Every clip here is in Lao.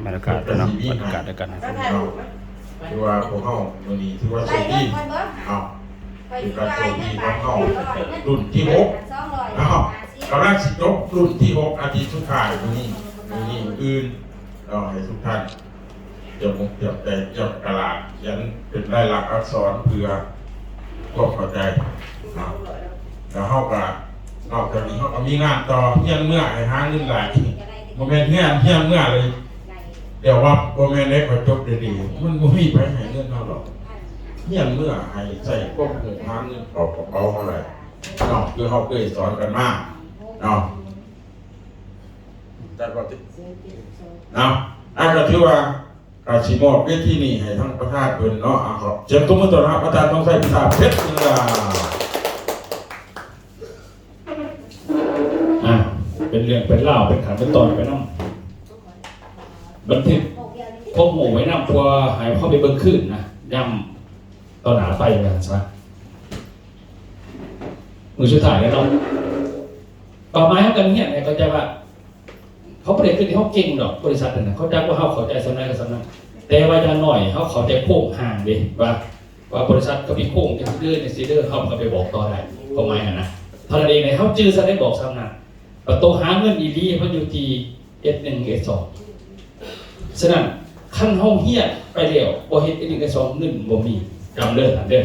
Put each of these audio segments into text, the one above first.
ບັນຍາກາດເນາະ ບັນຍາກາດໃນການໃຫ້ຄວາມຮູ້. ຖືວ່າພວກເຮົາມື້ນີ້ຖືວ່າໂຊກດີເນາະ ເປັນການໂຊກດີຂອງເຮົາ ລຸ້ນທີຫົກເນາະ ກຳລັງຊິຈົບລຸ້ນທີຫົກ ອາທິດສຸດທ້າຍມື້ນີ້ ມື້ນີ້ມື້ອື່ນເນາະ ໃຫ້ທຸກທ່ານ ຕຽມອົກຕຽມໃຈ ຕຽມກະດາດຂຽນເປັນລາຍລັກອັກສອນເພື່ອຄວາມເຂົ້າໃຈເນາະ. ແລ້ວເຮົາກໍ ນອກຈາກນີ້ເຮົາກໍມີງານຕໍ່ ຮຽນເມືອໃຫ້ຫາເງິນຫຼາຍ ບໍ່ແມ່ນຮຽນ ຮຽນເມືອເລີຍ ດຽວວ່າບໍ່ແມ່ນໄດ້ຂ້ອຍຈົບໄດ້ດີ ມັນບໍ່ມີໃຜໃຫ້ເງິນເຮົາດອກ. ຮຽນເມືອໃຫ້ໃຊ້ຄວາມຮູ້ ຫາເງິນເຂົ້າກະເປົາເຮົາໄດ້ເນາະ ຄືເຮົາເຄີຍສອນກັນມາເນາະ. ຈັດວ່າຕິ ເອົາ ອັນກໍຖືວ່າ ກໍຊິມອບເວທີນີ້ໃຫ້ທາງປະທານເພິ່ນເນາະ. ເອົາ ຂໍສຽງຕົບມືຕ້ອນຮັບ ອາຈານທອງໄຊ ພິທາເພັດ ເວລາ ອ່າ ເປັນເລື່ອງເປັນລາວ ເປັນຂັ້ນເປັນຕອນໄປນຳ. ບັນທຶກຄວາມຮູ້ໄວ້ນຳ ເພື່ອໃຫ້ເຮົາໄປເບິ່ງຄືນນະ ຍາມຕໍ່ໜ້າໄປ ວ່າຊັ້ນຊະ. ມື້ສຸດທ້າຍແລ້ວເນາະ ເປົ້າໝາຍຂອງການຮຽນໃຫ້ເຂົ້າໃຈວ່າ ເຂົາບໍ່ໄດ້ຄິດໃຫ້ເຮົາເກັ່ງດອກ ບໍລິສັດນັ້ນນະ ເຂົາຈັກວ່າເຮົາເຂົ້າໃຈສ່ຳໃດກໍສ່ຳນັ້ນ ແຕ່ວ່າຢ່າງໜ້ອຍເຮົາເຂົ້າໃຈໂຄງຮ່າງເດ້ ວ່າ ວ່າບໍລິສັດເຂົາມີໂຄງຈັ່ງຊີ້ເດີ ຈັ່ງຊີ້ເດີ ເຮົາກໍໄປບອກຕໍ່ໄດ້ ຄວາມໝາຍຫັ້ນນະ. ເທົ່ານັ້ນເອງ ໃຫ້ເຮົາຈື່ສ່ຳໃດບອກສ່ຳນັ້ນ. ບັດໂຕຫາເງິນອີ່ຫຼີ ມັນຢູ່ທີ່ເອັສໜຶ່ງ ເອັສສອງ. ສະນັ້ນ ຄັນເຮົາຮຽນໄປແລ້ວ ບໍ່ເຮັດເອັສໜຶ່ງ ເອັສສອງ ເງິນບໍ່ມີ ຈຳເດີ ທ່ານເດີ.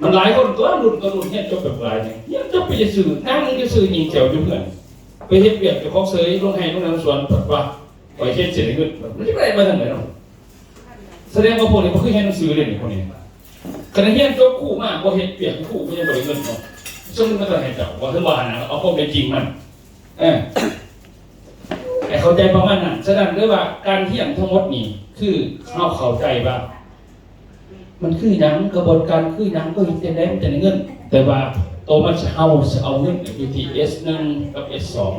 ມັນຫຼາຍຄົນຕົວະ ລຸ້ນຕໍ່ລຸ້ນ ຮຽນຈົບໄປບັກຫຼາຍໜຶ່ງ ຮຽນຈົບໄປຈະຊື່ ນັ່ງຈະຊື່ ຍິງແຖວຢູ່ເຮືອນ ໄປເຮັດວຽກເຈົ້າຂອງເສີຍ ລົງໄຮ່ລົງນາ ສວນ ເພິ່ນວ່າ ຂ້ອຍເຮັດຊິໄດ້ເງິນ ມັນຊິໄດ້ມາທາງໃດເນາະ? ສະແດງວ່າພວກນີ້ບໍ່ເຄີຍຮຽນໜັງສືເດ້ ພວກນີ້. ຄັນຮຽນຈົບຄູມາ ບໍ່ເຮັດວຽກຄູ ມັນຍັງບໍ່ໄດ້ເງິນເນາະ. ສົມມຸດວ່າຕ້ອງໃຫ້ເຈົ້າ ວ່າເຖິງວ່ານະ ເອົາຄວາມເປັນຈິງມັນ ເອີ ໃຫ້ເຂົ້າໃຈປະມານນັ້ນ. ສະນັ້ນ ເລີຍວ່າການຮຽນທັງໝົດນີ້ ຄືເຮົາເຂົ້າໃຈວ່າ ມັນຄືຫຍັງ ກະບວນການຄືຫຍັງ ກໍເຮັດຈັ່ງໃດມັນຈະໄດ້ເງິນ ແຕ່ວ່າໂຕມັນ ເຮົາຊິເອົາເງິນຢູ່ທີ່ເອັສໜຶ່ງກັບເອັສສອງ.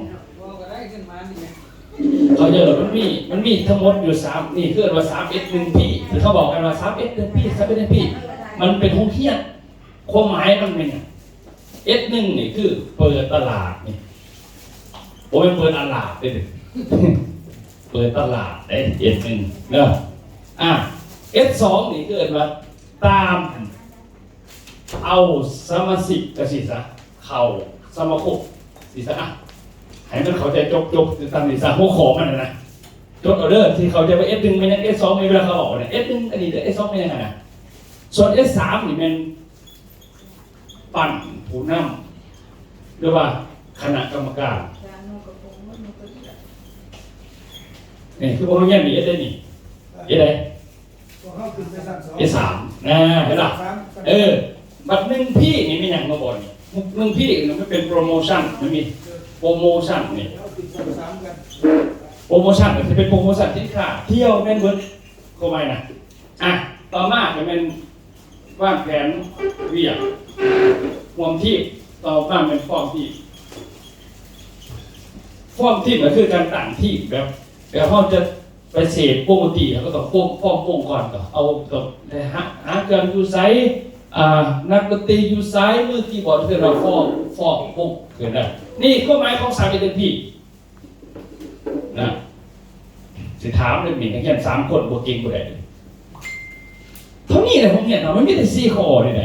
ເຂົ້າໃຈແລ້ວ ມັນມີ ມັນມີທັງໝົດຢູ່ສາມ ນີ້ຄືເອີ້ນວ່າສາມເອັສໜຶ່ງພີ ທີ່ເຂົາເວົ້າກັນວ່າສາມເອັສໜຶ່ງພີ ສາມເອັສໜຶ່ງພີ ມັນເປັນໂຮງຮຽນ. ຄວາມໝາຍມັນແມ່ນຫຍັງ? ເອັສໜຶ່ງນີ້ຄືເປີດຕະຫຼາດນີ້ ບໍ່ແມ່ນເປີດອາຫຼາດເດ້ ເປີດຕະຫຼາດເດ້ ເອັສໜຶ່ງເດີ. ອ່າ ເອັສສອງນີ້ຄືເອີ້ນວ່າຕາມ ເອົາສະມາຊິກຈັ່ງຊີ້ຊະ ເຂົ້າສະມາຄົມຊີ້ຊະ ອ່ະ ໃຫ້ມັນເຂົ້າໃຈຈົບໆ ຕາມນີ້ຊະ ຫົວຂໍ້ມັນນະ ຈົດເອົາເດີ ທີ່ເຂົ້າໃຈວ່າເອັສໜຶ່ງແມ່ນຫຍັງ ເອັສສອງແມ່ນ ເວລາເຂົາເວົ້ານະ ເອັສໜຶ່ງອັນນີ້ເດີ ເອັສສອງແມ່ນຫຍັງຫັ້ນນະ. ສ່ວນເອັສສາມນີ້ແມ່ນ ປັ້ນຜູ້ນຳ ຫຼືວ່າຄະນະກຳມະການ. ນີ້ຄືພວກເຮົາຮຽນນີ້ ເອັດໄດ້ນີ້ ເອັດໄດ້ ພວກເຮົາຂຶ້ນໄປຊັ້ນສອງ ເອັດສາມ ນະ ເຫັນບໍ່? ສາມ ເອີ ບັດໜຶ່ງພີນີ້ແມ່ນຫຍັງມາບອກນີ້? ໜຶ່ງພີນີ້ມັນເປັນໂປຣໂມຊັນ ມັນມີໂປຣໂມຊັນນີ້ ເຮົາຂຶ້ນຊັ້ນສາມກັນ ໂປຣໂມຊັນກໍຊິເປັນໂປຣໂມຊັນສິນຄ້າ ທ່ຽວແມ່ນເບິດ ຄວາມໝາຍນະ. ອ່ະ ຕໍ່ມາກໍແມ່ນວາງແຜນວຽກຮ່ວມທີມ ຕໍ່ມາແມ່ນຟອມທີມ. ຟອມທີມກໍຄືການຕັ້ງທີມ ແບບ ແບບເຮົາຈະໄປເສບວົງດົນຕີ ເຮົາກໍຕ້ອງຟອມ ຟອມວົງກ່ອນ ກໍເອົາ ຕ້ອງໄດ້ຫາ ຫາເຄື່ອງຢູ່ໃສ ອ່າ ນັກດົນຕີຢູ່ໃສ ມືຄີບອດ ເອີ້ນວ່າຟອມ ຟອມວົງ ເອີ້ນໄດ້. ນີ້ຄວາມໝາຍຂອງສາມເອັສໜຶ່ງພີ. ນະ ຊິຖາມເລື່ອງນີ້ ນັກຮຽນສາມຄົນບໍ່ເກັ່ງບໍ່ໄດ້. ເທົ່ານີ້ແຫຼະໂຮງຮຽນເຮົາ ມັນມີແຕ່ສີ່ຂໍ້ນີ້ໃດ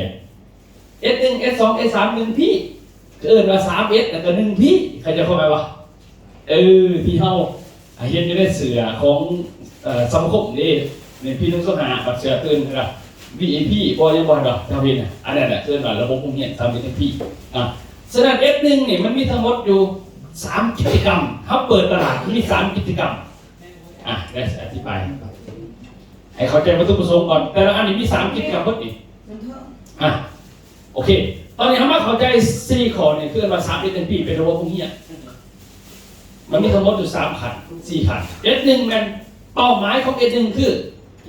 ເອັສໜຶ່ງ ເອັສສອງ ເອັສສາມ ໜຶ່ງພີ ກໍເອີ້ນວ່າສາມເອັສ ແລ້ວກໍໜຶ່ງພີ ເຂົ້າໃຈຄວາມໝາຍບໍ່? ເອີ ທີ່ເຮົາເຫັນຢູ່ໃນເສື້ອຂອງ ເອີ ສະມາຄົມເດ້ ໜຶ່ງພີ ໜຶ່ງສອງຫ້າ ບັດເສື້ອຕື່ນນະ ວີໄອພີ ບໍ່ ຍັງບໍ່ທັນດອກ ເຈົ້າເຫັນນະ ອັນນັ້ນນະ ເອີ້ນວ່າລະບົບໂຮງຮຽນສາມເອັສໜຶ່ງພີ ນະ. ສະນັ້ນ ເອັສໜຶ່ງນີ້ມັນມີທັງໝົດຢູ່ສາມກິດຈະກຳ ເຮົາເປີດຕະຫຼາດມີສາມກິດຈະກຳ ອ່ະ ແລ້ວຊິອະທິບາຍໃຫ້ເຂົ້າໃຈວັດຖຸປະສົງກ່ອນ ແຕ່ລະອັນນີ້ມີສາມກິດຈະກຳເບິດນີ້ ອ່ະ ໂອເຄ ຕອນນີ້ເຮົາມາເຂົ້າໃຈສີ່ຂໍ້ນີ້ ຄືເອີ້ນວ່າສາມເອັສໜຶ່ງພີ ເປັນລະບົບໂຮງຮຽນ ມັນມີທັງໝົດຢູ່ສາມຂັ້ນ ສີ່ຂັ້ນ ເອັສໜຶ່ງແມ່ນເປົ້າໝາຍຂອງເອັສໜຶ່ງຄື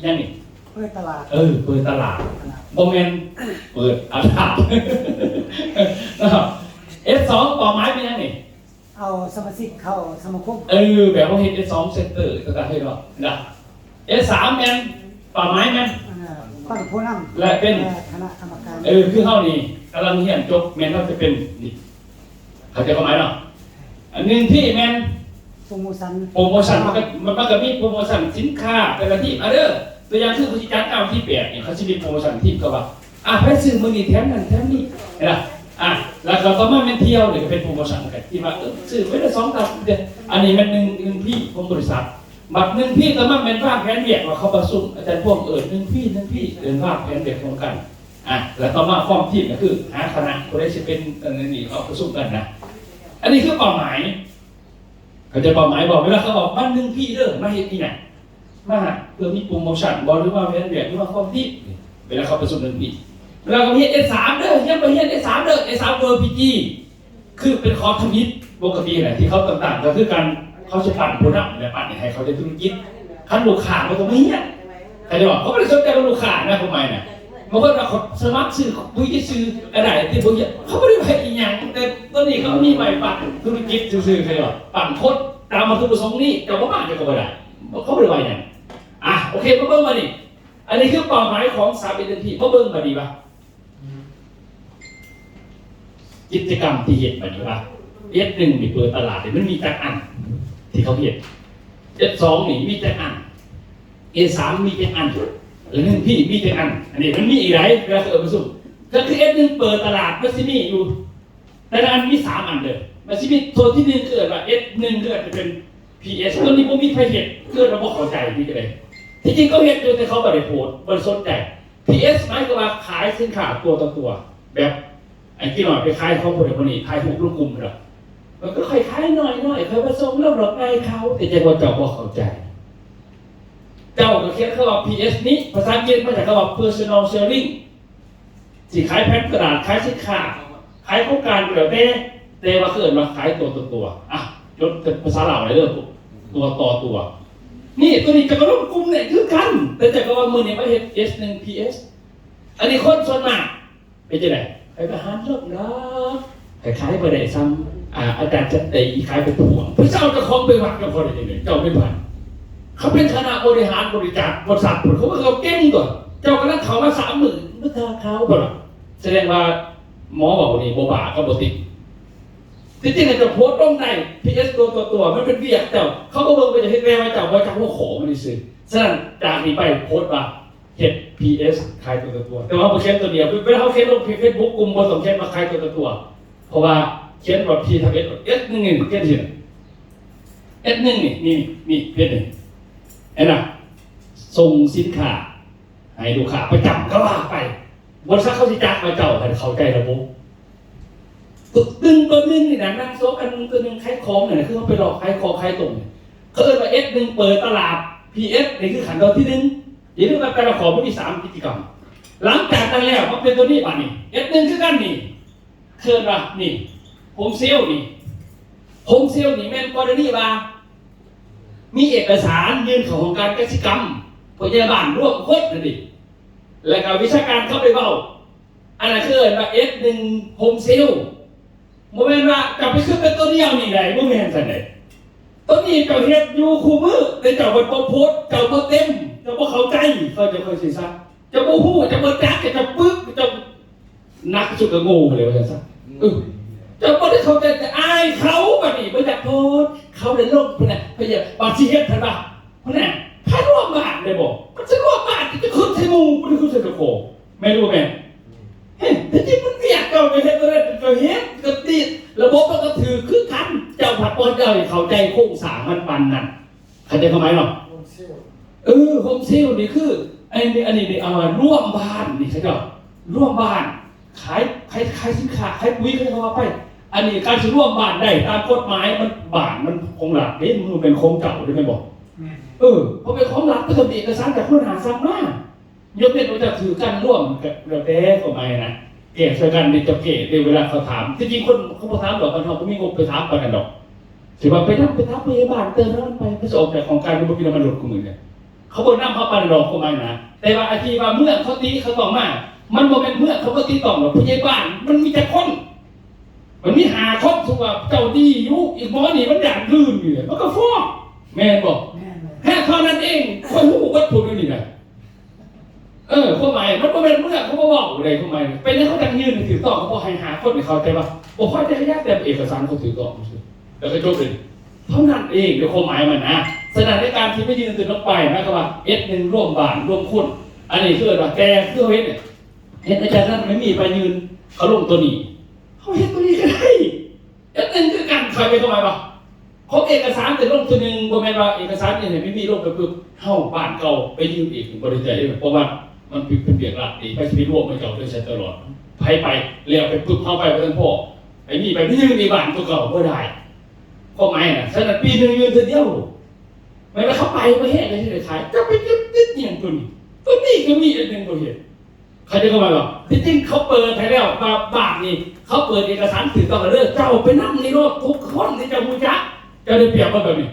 ຫຍັງນີ້? ເປີດຕະຫຼາດ ເອີ ເປີດຕະຫຼາດ ຕະຫຼາດ ບໍ່ແມ່ນເປີດອາດາດ ເນາະ. ເອັສສອງ ເປົ້າໝາຍແມ່ນຫຍັງນີ້? ເອົາສະມາຊິກເຂົ້າສະມາຄົມ ເອີ ແບບວ່າເຮັດເອັສສອງເຊັນເຕີຕ່າງໆ ເຮັດເນາະ ນະ. ເອັສສາມແມ່ນ ເປົ້າໝາຍແມ່ນ ອ່າ ຕັ້ງຜູ້ນຳ ແລະເປັນ ແລະຄະນະກຳມະການ ເອີ ຄືເຮົານີ້ກຳລັງຮຽນຈົບ ແມ່ນເຮົາຈະເປັນ ນີ້ ເຂົ້າໃຈຄວາມໝາຍເນາະ. ອັນໜຶ່ງພີແມ່ນ ໂປຣໂມຊັນ ໂປຣໂມຊັນ ມັນກໍ ມັນ ມັນກໍມີໂປຣໂມຊັນສິນຄ້າແຕ່ລະທີບ ອາ ເດີ ຕົວຢ່າງຄືຜູ້ທີ່ຈັດງານວັນທີແປດນີ້ ເຂົາຊິມີໂປຣໂມຊັນທີບ ກໍວ່າ ອາ ໃຜຊື້ມື້ນີ້ແຖມນັ້ນແຖມນີ້ ເຫັນບໍ່? ອາ ແລ້ວກໍຕໍ່ມາແມ່ນທ່ຽວນີ້ກໍເປັນໂປຣໂມຊັນກັນ ທີ່ວ່າ ເອີ ຊື້ໄປລະສອງຕັນເດ້ ອັນນີ້ແມ່ນໜຶ່ງ ໜຶ່ງພີຂອງບໍລິສັດ ບັດໜຶ່ງພີຕໍ່ມາແມ່ນວາງແຜນວຽກ ວ່າເຂົາປະຊຸມ ອາຈານພວງເອີ້ນໜຶ່ງພີ ໜຶ່ງພີ ເອີ້ນວາງແຜນວຽກຮ່ວມກັນ ອາ ແລ້ວຕໍ່ມາຟອມທີມກໍຄືຫາຄະນະ ຜູ້ໃດຊິເປັນ ອັນນີ້ ເຂົາປະຊຸມກັນນະ ອັນນີ້ຄືເປົ້າໝາຍ ເຂົ້າໃຈເປົ້າໝາຍບໍ່? ເວລາເຂົາອອກມາໜຶ່ງພີເດີ ມາເຮັດອີ່ຫຍັງ? ມາເພື່ອມີໂປຣໂມຊັນບໍ່ ຫຼືວ່າແຜນວຽກ ຫຼືວ່າຄວາມຜິດ? ເວລາເຂົາປະຊຸມໜຶ່ງພີ ເວລາເຂົາເຮັດເອັດສາມເດີ ຍັງໄປຮຽນເອັດສາມເດີ ເອັດສາມ ເວີພີຈີ ຄືເປັນຂອງທຳອິດປົກກະຕິແຫຼະ ທີ່ເຂົາຕ່າງໆ ກໍຄືກັນ ເຂົາຊິປັ້ນຜູ້ນຳ ແລະ ປັ້ນໃຫ້ເຂົາເຮັດທຸລະກິດ ຄັນລູກຄ້າບໍ່ຕ້ອງມາຮຽນ ເຂົາເຈົ້າ ເຂົາບໍ່ໄດ້ສົນໃຈກັບລູກຄ້ານະ ຄວາມໝາຍນະ ບາງຄົນວ່າເຂົາສະໝັກຊື້ ຄຸຍຊື່ກໍໄດ້ ທີ່ບໍ່ຮຽນ ເຂົາບໍ່ໄດ້ວ່າອີ່ຫຍັງ ແຕ່ຕອນນີ້ເຂົາມີໄວ້ປັ້ນທຸລະກິດຊື່ໆ ເຂົາເຈົ້າ ປັ້ນຄົນຕາມວັດຖຸປະສົງນີ້ ເຈົ້າບໍ່ມາເຈົ້າກໍບໍ່ໄດ້ ເຂົາບໍ່ໄດ້ວ່າຫຍັງ ອາ ໂອເຄ ມາເບິ່ງບາດນີ້ ອັນນີ້ຄືເປົ້າໝາຍຂອງສາມເອັດໜຶ່ງພີ ມາເບິ່ງບາດນີ້ວ່າ ກິດຈະກຳທີ່ເຮັດ ໝາຍເຖິງວ່າ ເອັດໜຶ່ງນີ້ເປີດຕະຫຼາດນີ້ ມັນມີຈັກອັນທີ່ເຂົາເຮັດ? ເອັດສອງນີ້ມີຈັກອັນ? ເອັດສາມມີຈັກອັນ? ແລະ ໜຶ່ງພີມີຈັກອັນ? ອັນນີ້ມັນມີອີກຫຼາຍ ເວລາເຂົາເອີ້ນປະຊຸມ ກໍຄືເອັດໜຶ່ງເປີດຕະຫຼາດ ມັນຊິມີຢູ່ ແຕ່ລະອັນມີສາມອັນເດີ ມັນຊິມີໂຕທີໜຶ່ງ ເອີ້ນວ່າເອັດໜຶ່ງ ເອີ້ນວ່າເປັນພີເອັສ ໂຕນີ້ບໍ່ມີໃຜເຮັດ ເອີ້ນວ່າບໍ່ເຂົ້າໃຈ ມີແຕ່ໃດ ທີ່ຈິງເຂົາເຮັດຢູ່ ແຕ່ເຂົາບໍ່ໄດ້ໂພສ ບໍ່ໄດ້ສົນໃຈ ພີເອັສ ໝາຍຄວາມວ່າຂາຍສິນຄ້າຕົວຕໍ່ຕົວ ແບບໄອ້ກີ້ນ້ອຍໄປຂາຍຂອງຜູ້ໃດຜູ້ນີ້ ຖ່າຍຮູບລົງກຸ່ມພຸ້ນລະ ມັນກໍຄ່ອຍຂາຍໜ້ອຍໆ ຄ່ອຍມາສົ່ງລົງດອກໄມ້ເຂົາ ແຕ່ຈັກວ່າເຈົ້າບໍ່ເຂົ້າໃຈ ເຈົ້າກໍຂຽນຄຳວ່າພີເອັສນີ້ ພາສາອັງກິດມາຈາກຄຳວ່າ ເພີເຊີນອນເຊລລິງ ຊິຂາຍແຜ່ນກະດາດ ຂາຍສິນຄ້າ ຂາຍໂຄງການກໍແລ້ວແຕ່ ແຕ່ວ່າເຂົາເອີ້ນວ່າຂາຍຕົວຕໍ່ຕົວ ອະ ຈົດເປັນພາສາລາວໄດ້ເດີ ຕົວຕໍ່ຕົວ ນີ້ ໂຕນີ້ເຈົ້າກໍລົງກຸ່ມນີ້ຄືກັນ ແຕ່ເຈົ້າກໍວ່າມື້ນີ້ມາເຮັດເອັສໜຶ່ງພີເອັສ ອັນນີ້ຄົນສ່ວນມາກເປັນຈັ່ງໃດ? ໄປປະຫານລົງດອກ ຂາຍບໍ່ໄດ້ສ່ຳ ອາ ອາຈານສັນຕິ ຂາຍໄປພວງ ພະເຈົ້າເຈົ້າຂອງໄປວັດນຳເຂົາໄດ້ຈັ່ງໃດ? ເຈົ້າເປັນໃຜ? ເຂົາເປັນຄະນະບໍລິຫານບໍລິຈາກ ບໍລິສັດພຸ້ນ ເຂົາ ເຂົາເກັ່ງຕົວະ ເຈົ້າກຳລັງເຂົ້າມາສາມມື້ ມາທາຂາວບໍ່ລະ? ສະແດງວ່າໝໍເວົ້ານີ້ບໍ່ບ້າກໍບໍ່ຕິດ ທີ່ຈິງເຈົ້າໂພສລົງໄດ້ ພີເອັສຕົວຕໍ່ຕົວ ມັນເປັນວຽກເຈົ້າ ເຂົາບໍ່ເບິ່ງວ່າເຈົ້າເຮັດແນວໃດ ເຈົ້າບໍ່ຈັກຫົວຂໍ້ມັນຊື່ໆ ສະນັ້ນຈາກນີ້ໄປໂພສວ່າ ເຮັດພີເອັສຂາຍຕົວຕໍ່ຕົວ ແຕ່ວ່າເຮົາບໍ່ຂຽນຕົວດຽວ ເວລາເຮົາຂຽນລົງເຟສບຸກກຸ່ມ ບໍ່ຕ້ອງຂຽນວ່າຂາຍຕົວຕໍ່ຕົວ ເພາະວ່າຂຽນວ່າພີທຳເອັສ ເອັສໜຶ່ງນີ້ຂຽນຊິ ເອັສໜຶ່ງນີ້ ນີ້ ນີ້ເຮັດນີ້ ເຫັນນະ ສົ່ງສິນຄ້າໃຫ້ລູກຄ້າປະຈຳກໍວ່າໄປ ບໍລິສັດເຂົາຊິຈັກວ່າເຈົ້າຫັ້ນເຂົ້າໃຈລະບົບ ຕຶງຕົວໜຶ່ງນີ້ນະ ນັ່ງສອງອັນ ຕົວໜຶ່ງຂາຍຂອງນັ້ນນະ ຄືເຮົາໄປຫຼອກຂາຍຂອງຂາຍຕົງ ເຂົາເອີ້ນວ່າເອັສໜຶ່ງເປີດຕະຫຼາດ ພີເອັສນີ້ຄືຂັ້ນຕອນທີໜຶ່ງ ຢ່າລືມວ່າແຕ່ລະຂໍ້ມັນມີສາມກິດຈະກຳ ຫຼັງຈາກນັ້ນແລ້ວມາເປັນຕົວນີ້ບາດນີ້ ເອັສໜຶ່ງຄືກັນນີ້ ເອີ້ນວ່ານີ້ ໂຮມເຊລນີ້ ໂຮມເຊລນີ້ແມ່ນກໍລະນີວ່າ ມີເອກະສານຍື່ນເຂົ້າຫ້ອງການກະສິກຳ ພະຍາບານລວມຄົນນັ້ນເດ ແລ້ວກໍວິຊາການເຂົາໄປເວົ້າ ອັນນັ້ນຄືເອີ້ນວ່າເອັສໜຶ່ງໂຮມເຊລ ບໍ່ແມ່ນວ່າຈະໄປຄືເປັນຕົວດຽວນີ້ໄດ້ ບໍ່ແມ່ນຊັ້ນໃດ ຕົວນີ້ເຈົ້າເຮັດຢູ່ຄູ່ມື້ ແຕ່ເຈົ້າບໍ່ໂພສ ເຈົ້າບໍ່ເຕັມ ເຈົ້າບໍ່ເຂົ້າໃຈ ເຂົາເຈົ້າຄ່ອຍຊິຊັກ ເຈົ້າບໍ່ຮູ້ ເຈົ້າບໍ່ຈັກ ເຈົ້າປຶກ ເຈົ້າໜັກທີ່ສຸດກໍໂງ່ຫັ້ນແຫຼະວ່າຊັ້ນຊະ ເອີ ເຈົ້າບໍ່ໄດ້ເຂົ້າໃຈ ແຕ່ອາຍເຂົາ ບັດນີ້ບໍ່ຢາກໂພສ ເຂົາໄດ້ລົງພຸ້ນນະ ເພິ່ນຢາກ ບາດຊິເຮັດ ເພິ່ນວ່າ ພຸ້ນນະ ໃຜລວມບ້ານໄດ້ບໍ່? ມັນຊິລວມບ້ານ ຈະຂຶ້ນໃສ່ໝູ່ ບໍ່ໄດ້ຂຶ້ນໃສ່ເຈົ້າຂອງ ແມ່ນຫຼືບໍ່ແມ່ນ? ເຮັດ ແທ້ຈິງມັນວຽກເຈົ້າໄປເຮັດບໍ່ໄດ້ ເຈົ້າເຮັດ ກະຕິລະບົບມັນກະຖືກຄືກັນ ເຈົ້າພັດບໍ່ໄດ້ເຂົ້າໃຈໂຄງສ້າງມັນປານນັ້ນ ເຂົ້າໃຈຄວາມໝາຍເນາະ? ໂຮມເຊລ ເອີ ໂຮມເຊລນີ້ຄື ອັນນີ້ ອັນນີ້ນີ້ ເອີ ລວມບ້ານນີ້ ເຂົາເຈົ້າລວມບ້ານ ຂາຍ ຂາຍ ຂາຍສິນຄ້າ ຂາຍປຸຍ ຂາຍຫຍັງວ່າໄປ ອັນນີ້ການຊິລວມບ້ານໄດ້ຕາມກົດໝາຍ ມັນ ບ້ານມັນຂອງລັດເດ້ ມັນບໍ່ແມ່ນຂອງເຈົ້າເດ້ ແມ່ນບໍ່? ແມ່ນ ເອີ ເພາະເປັນຂອງລັດ ເພິ່ນຕ້ອງມີເອກະສານຈາກຫົວໜ້າສັ່ງມາ ຍົກເວັ້ນວ່າຈະຖືກກັນລວມ ກໍແລ້ວແຕ່ຄວາມໝາຍນະ ແກ້ຊ່ອຍກັນ ເປັນເຈົ້າແກ້ເດ້ ເວລາເຂົາຖາມ ທີ່ຈິງຄົນເຂົາບໍ່ຖາມດອກ ບ້ານເຮົາບໍ່ມີງົບໄປຖາມປານນັ້ນດອກ ຊິວ່າໄປນຳ ໄປຖາມພະຍາບານເຕີມນ້ຳມັນໄປ ເຂົາຊິອອກຈາກຫ້ອງການ ບໍ່ມີນ້ຳມັນລົດ ຄືມື້ນີ້ ເຂົາບໍ່ນຳເຮົາປານນັ້ນດອກ ຄວາມໝາຍນະ ແຕ່ວ່າອັນທີ່ວ່າເມືອງເຂົາຕິ ເຂົາຕ້ອງມາ ມັນບໍ່ແມ່ນເມືອງເຂົາບໍ່ຕິຕ້ອງດອກ ພະຍາບານມັນມີຈັກຄົນ? ມັນມີຫ້າຄົນ ສົມມຸດວ່າເຈົ້າດີຢູ່ ອີກໝໍນີ້ມັນຢ້ານລືມຢູ່ ມັນກໍຟ້ອງ ແມ່ນບໍ່? ແມ່ນ ແຄ່ເທົ່ານັ້ນເອງ ຂ້ອຍຮູ້ເບິດພວກຢູ່ນີ້ນະ ເອີ ຄວາມໝາຍ ມັນບໍ່ແມ່ນເມືອງ ເຂົາບໍ່ເວົ້າໃດ ຄວາມໝາຍ ເປັນຫຍັງເຂົາຈັ່ງຍື່ນໃຫ້ຖືກຕ້ອງ ເຂົາບໍ່ໃຫ້ຫ້າຄົນ ໃຫ້ເຂົ້າໃຈວ່າ ບໍ່ພໍໃຈ ກໍຢາກແຕ່ເອກະສານເຂົາຖືກຕ້ອງຊື່ໆ ແລ້ວກໍຈົບເລີຍ. ເທົ່ານັ້ນເອງ ໃນຄວາມໝາຍມັນນະ. ສະນັ້ນໃນການທີ່ໄປຍື່ນຕົວນີ້ລົງໄປ ໝາຍຄວາມວ່າເອັດໜຶ່ງລວມບ້ານລວມຄົນ ອັນນີ້ຄືວ່າ ແຕ່ຄືເຮົາເຮັດນີ້ ເຮັດໃນຈາກນັ້ນ ໄມ່ມີໄປຍື່ນເຂົາລົງຕົວນີ້ ເຮົາເຮັດຕົວນີ້ກໍໄດ້. ເອັດໜຶ່ງຄືກັນ ເຂົ້າໃຈຄວາມໝາຍບໍ່? ຂອງເອກະສານແຕ່ລົງຕົວໜຶ່ງ ບໍ່ແມ່ນວ່າເອກະສານນີ້ໃຫ້ໄມ່ມີລົງໄປປຶບ ເຮົາບ້ານເກົ່າໄປຍື່ນອີກ ບໍ່ໄດ້ໃຈເດ້ ເພາະວ່າມັນເປັນວຽກລັດເດ້ ໃຜຊິໄປລວມເຂົາເຈົ້າໄປໃສ່ຕະຫຼອດ ໃຜໄປແລ້ວໄປປຶບ ເຮົາໄປບໍ່ທັນພໍ ໄອ້ນີ້ໄປຍື່ນອີກບ້ານຕົວເກົ່າບໍ່ໄດ້ ຄວາມໝາຍນະ. ສະນັ້ນປີໜຶ່ງຍື່ນເທື່ອດຽວ ແມ່ນວ່າເຂົາໄປບໍ່ແຮງກໍຊິໄດ້ຂາຍ ຈະໄປຍຶດຕິດຫຍັງຕົວນີ້ ຕົວນີ້ກໍມີອັນໜຶ່ງບໍ່ເຮັດ. ເຂົ້າໃຈຄວາມໝາຍບໍ່? ທີ່ຈິງເຂົາເປີດໃຫ້ແລ້ວວ່າບ້ານນີ້ ເຂົາເປີດເອກະສານຖືກຕ້ອງແລ້ວເດີ ເຈົ້າໄປນຳນີ້ໂລດ ທຸກຄົນທີ່ເຈົ້າຮູ້ຈັກ ເຈົ້າໄດ້ປຽບເຂົາແບບນີ້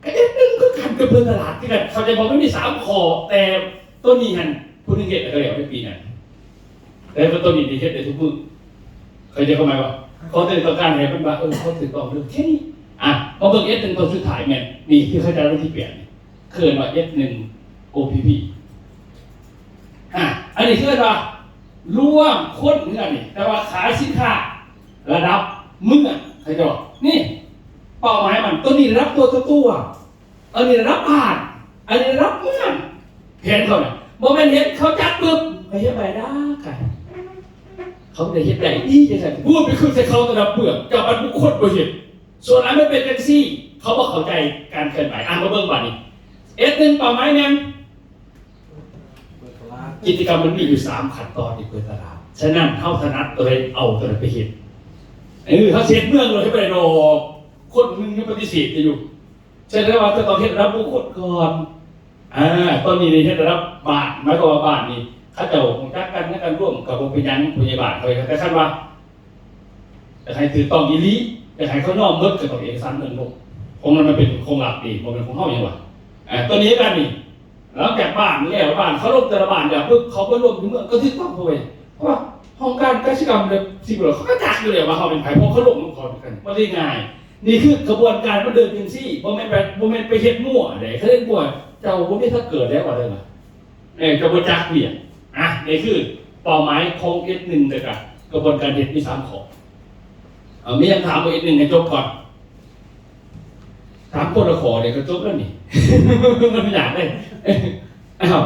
ກໍເຮັດໜຶ່ງຄືກັນ ກໍເປີດຕະຫຼາດຄືກັນ. ເຂົ້າໃຈບໍ່? ມັນມີສາມຂໍ້ ແຕ່ຕົວນີ້ຫັ້ນ ຜູ້ໜຶ່ງເຮັດແລ້ວກໍແລ້ວໃນປີນັ້ນ ແຕ່ວ່າຕົວນີ້ນີ້ເຮັດໄດ້ທຸກມື້. ເຂົ້າໃຈຄວາມໝາຍບໍ່? ເຂົາຕ້ອງການໃຫ້ມັນວ່າ ເອີ ເຂົາຖືກຕ້ອງເດີ ແຄ່ນີ້. ອ່ະ ມາເບິ່ງເອັດໜຶ່ງຕົວສຸດທ້າຍແມ່ນ ນີ້ຄືເຂົາເຈົ້າວັນທີແປດນີ້ ເອີ້ນວ່າເອັດໜຶ່ງ ໂອ ພີ ພີ ອ່າ ອັນນີ້ເອີ້ນວ່າລວມຄົນເຮືອນນີ້ ແຕ່ວ່າຂາຍສິນຄ້າລະດັບເມືອງ ເຂົາເຈົ້າ ນີ້ເປົ້າໝາຍມັນ ຕົວນີ້ລະດັບຕົວຕໍ່ຕົວ ອັນນີ້ລະດັບບ້ານ ອັນນີ້ລະດັບເມືອງ ແຜນເຂົານະ ບໍ່ແມ່ນເຮັດເຂົາຈັດປຶບ ໄປເຮັດໄປດາກະ ເຂົາໄດ້ເຮັດໄດ້ດີຈັ່ງຊັ້ນ ບໍ່ໄປຂຶ້ນໃສ່ເຂົາລະດັບເມືອງ ເຈົ້າບັດບຸກຄົນບໍ່ເຮັດ ສ່ວນຫຼາຍມັນເປັນຈັ່ງຊີ້ ເຂົາບໍ່ເຂົ້າໃຈການເຄື່ອນໄຫວ. ອ່າ ມາເບິ່ງບາດນີ້ ເອັດໜຶ່ງ ເປົ້າໝາຍແມ່ນ ກິດຈະກຳມັນມີຢູ່ສາມຂັ້ນຕອນທີ່ເປີດຕະຫຼາດ. ສະນັ້ນເຮົາຖະໜັດຕົວໃດເອົາຕົວນັ້ນໄປເຮັດ. ເອີ ເຮົາຊິເຮັດເມືອງໂລດ ເຮັດບໍ່ໄດ້ດອກ. ຄົນໜຶ່ງຍັງປະຕິເສດຢູ່. ສະແດງວ່າຈະຕ້ອງເຮັດລະດັບບຸກຄົນກ່ອນ. ອ່າ ຕອນນີ້ໄດ້ເຮັດລະດັບບ້ານ ໝາຍຄວາມວ່າບ້ານນີ້ເຂົາເຈົ້າຮູ້ຈັກກັນ ແລ້ວກັນລວມກໍບໍ່ເປັນຫຍັງ ຜູ້ໃຫຍ່ບ້ານເຂົາ. ແຕ່ຄັນວ່າ ຢາກໃຫ້ຖືກຕ້ອງອີ່ຫຼີ ຢາກໃຫ້ເຂົາຍອມໝົດ ກໍຕ້ອງເອກະສານເມືອງລົງ. ຂອງມັນມັນເປັນຂອງລັດເອງ ບໍ່ແມ່ນຂອງເຮົາຫຍັງວະ. ອ່າ ຕົວນີ້ຄືກັນນີ້ ຫຼັງຈາກບ້ານແລ້ວ ບ້ານເຂົາລົງແຕ່ລະບ້ານແລ້ວປຶບ ເຂົາໄປລວມຢູ່ເມືອງ ກໍຖືກຕ້ອງເຂົ້າໄປ. ເພາະວ່າຫ້ອງການກະສິກຳແລະສິ່ງແວດລ້ອມ ເຂົາກໍຈັກຢູ່ແລ້ວວ່າເຮົາເປັນໃຜ ເພາະເຂົາລົງນຳເຂົາຄືກັນ. ມັນຊິງ່າຍ. ນີ້ຄືຂະບວນການມັນເດີນຈັ່ງຊີ້ ບໍ່ແມ່ນໄປ ບໍ່ແມ່ນໄປເຮັດມົ້ວໃດ. ຄັນເຮັດມົ້ວ ເຈົ້າບໍ່ມີທາງເກີດແລ້ວວ່າເດີ. ເອີ ກໍບໍ່ຈັກວຽກ. ອ່ະ ນີ້ຄືເປົ້າໝາຍຂອງເອັດໜຶ່ງ ແລ້ວກະກະບວນການເຮັດມີສາມຂໍ້. ເອົາ ມີຫຍັງຖາມບໍ່ ເອັດໜຶ່ງ ໃຫ້ຈົບກ່ອນ. ຖາມຄົນລະຂໍ້ນີ້ກໍຈົບແລ້ວນີ້. ມັນຍາກເດ້. ອ້າວ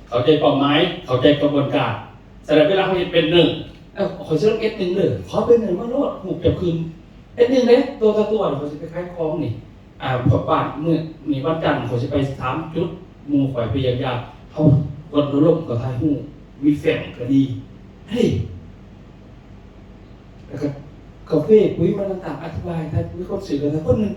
ເຂົ້າໃຈເປົ້າໝາຍ ເຂົ້າໃຈກະບວນການ. ສະນັ້ນເວລາເຮົາເຮັດເບັນເນີ ເອົາ ຂ້ອຍຊິລົງເອັດໜຶ່ງເດີ ຂໍເບັນເນີມາໂລດ ຮູບຈະຂຶ້ນ. ເຮັດຈັ່ງໃດ? ຕົວຕໍ່ຕົວ ຂ້ອຍຊິໄປຂາຍຂອງນີ້ ອ່າ ພວກບ້ານ ມື້ນີ້ວັນຈັນ ຂ້ອຍຊິໄປສາມຈຸດ ໝູ່ຂ້ອຍໄປຢ້ຽມຢາມ ເຮົາ ວັນລົງກໍຖ່າຍຮູບ ມີແຟ້ມກໍດີ. ເຮີ້ຍ ແລ້ວກໍກາເຟ ປຸ໋ຍ ມັນຕ່າງໆ ອະທິບາຍ ຖ້າມີຄົນຊື້ກໍໄດ້ຄົນໜຶ່ງ.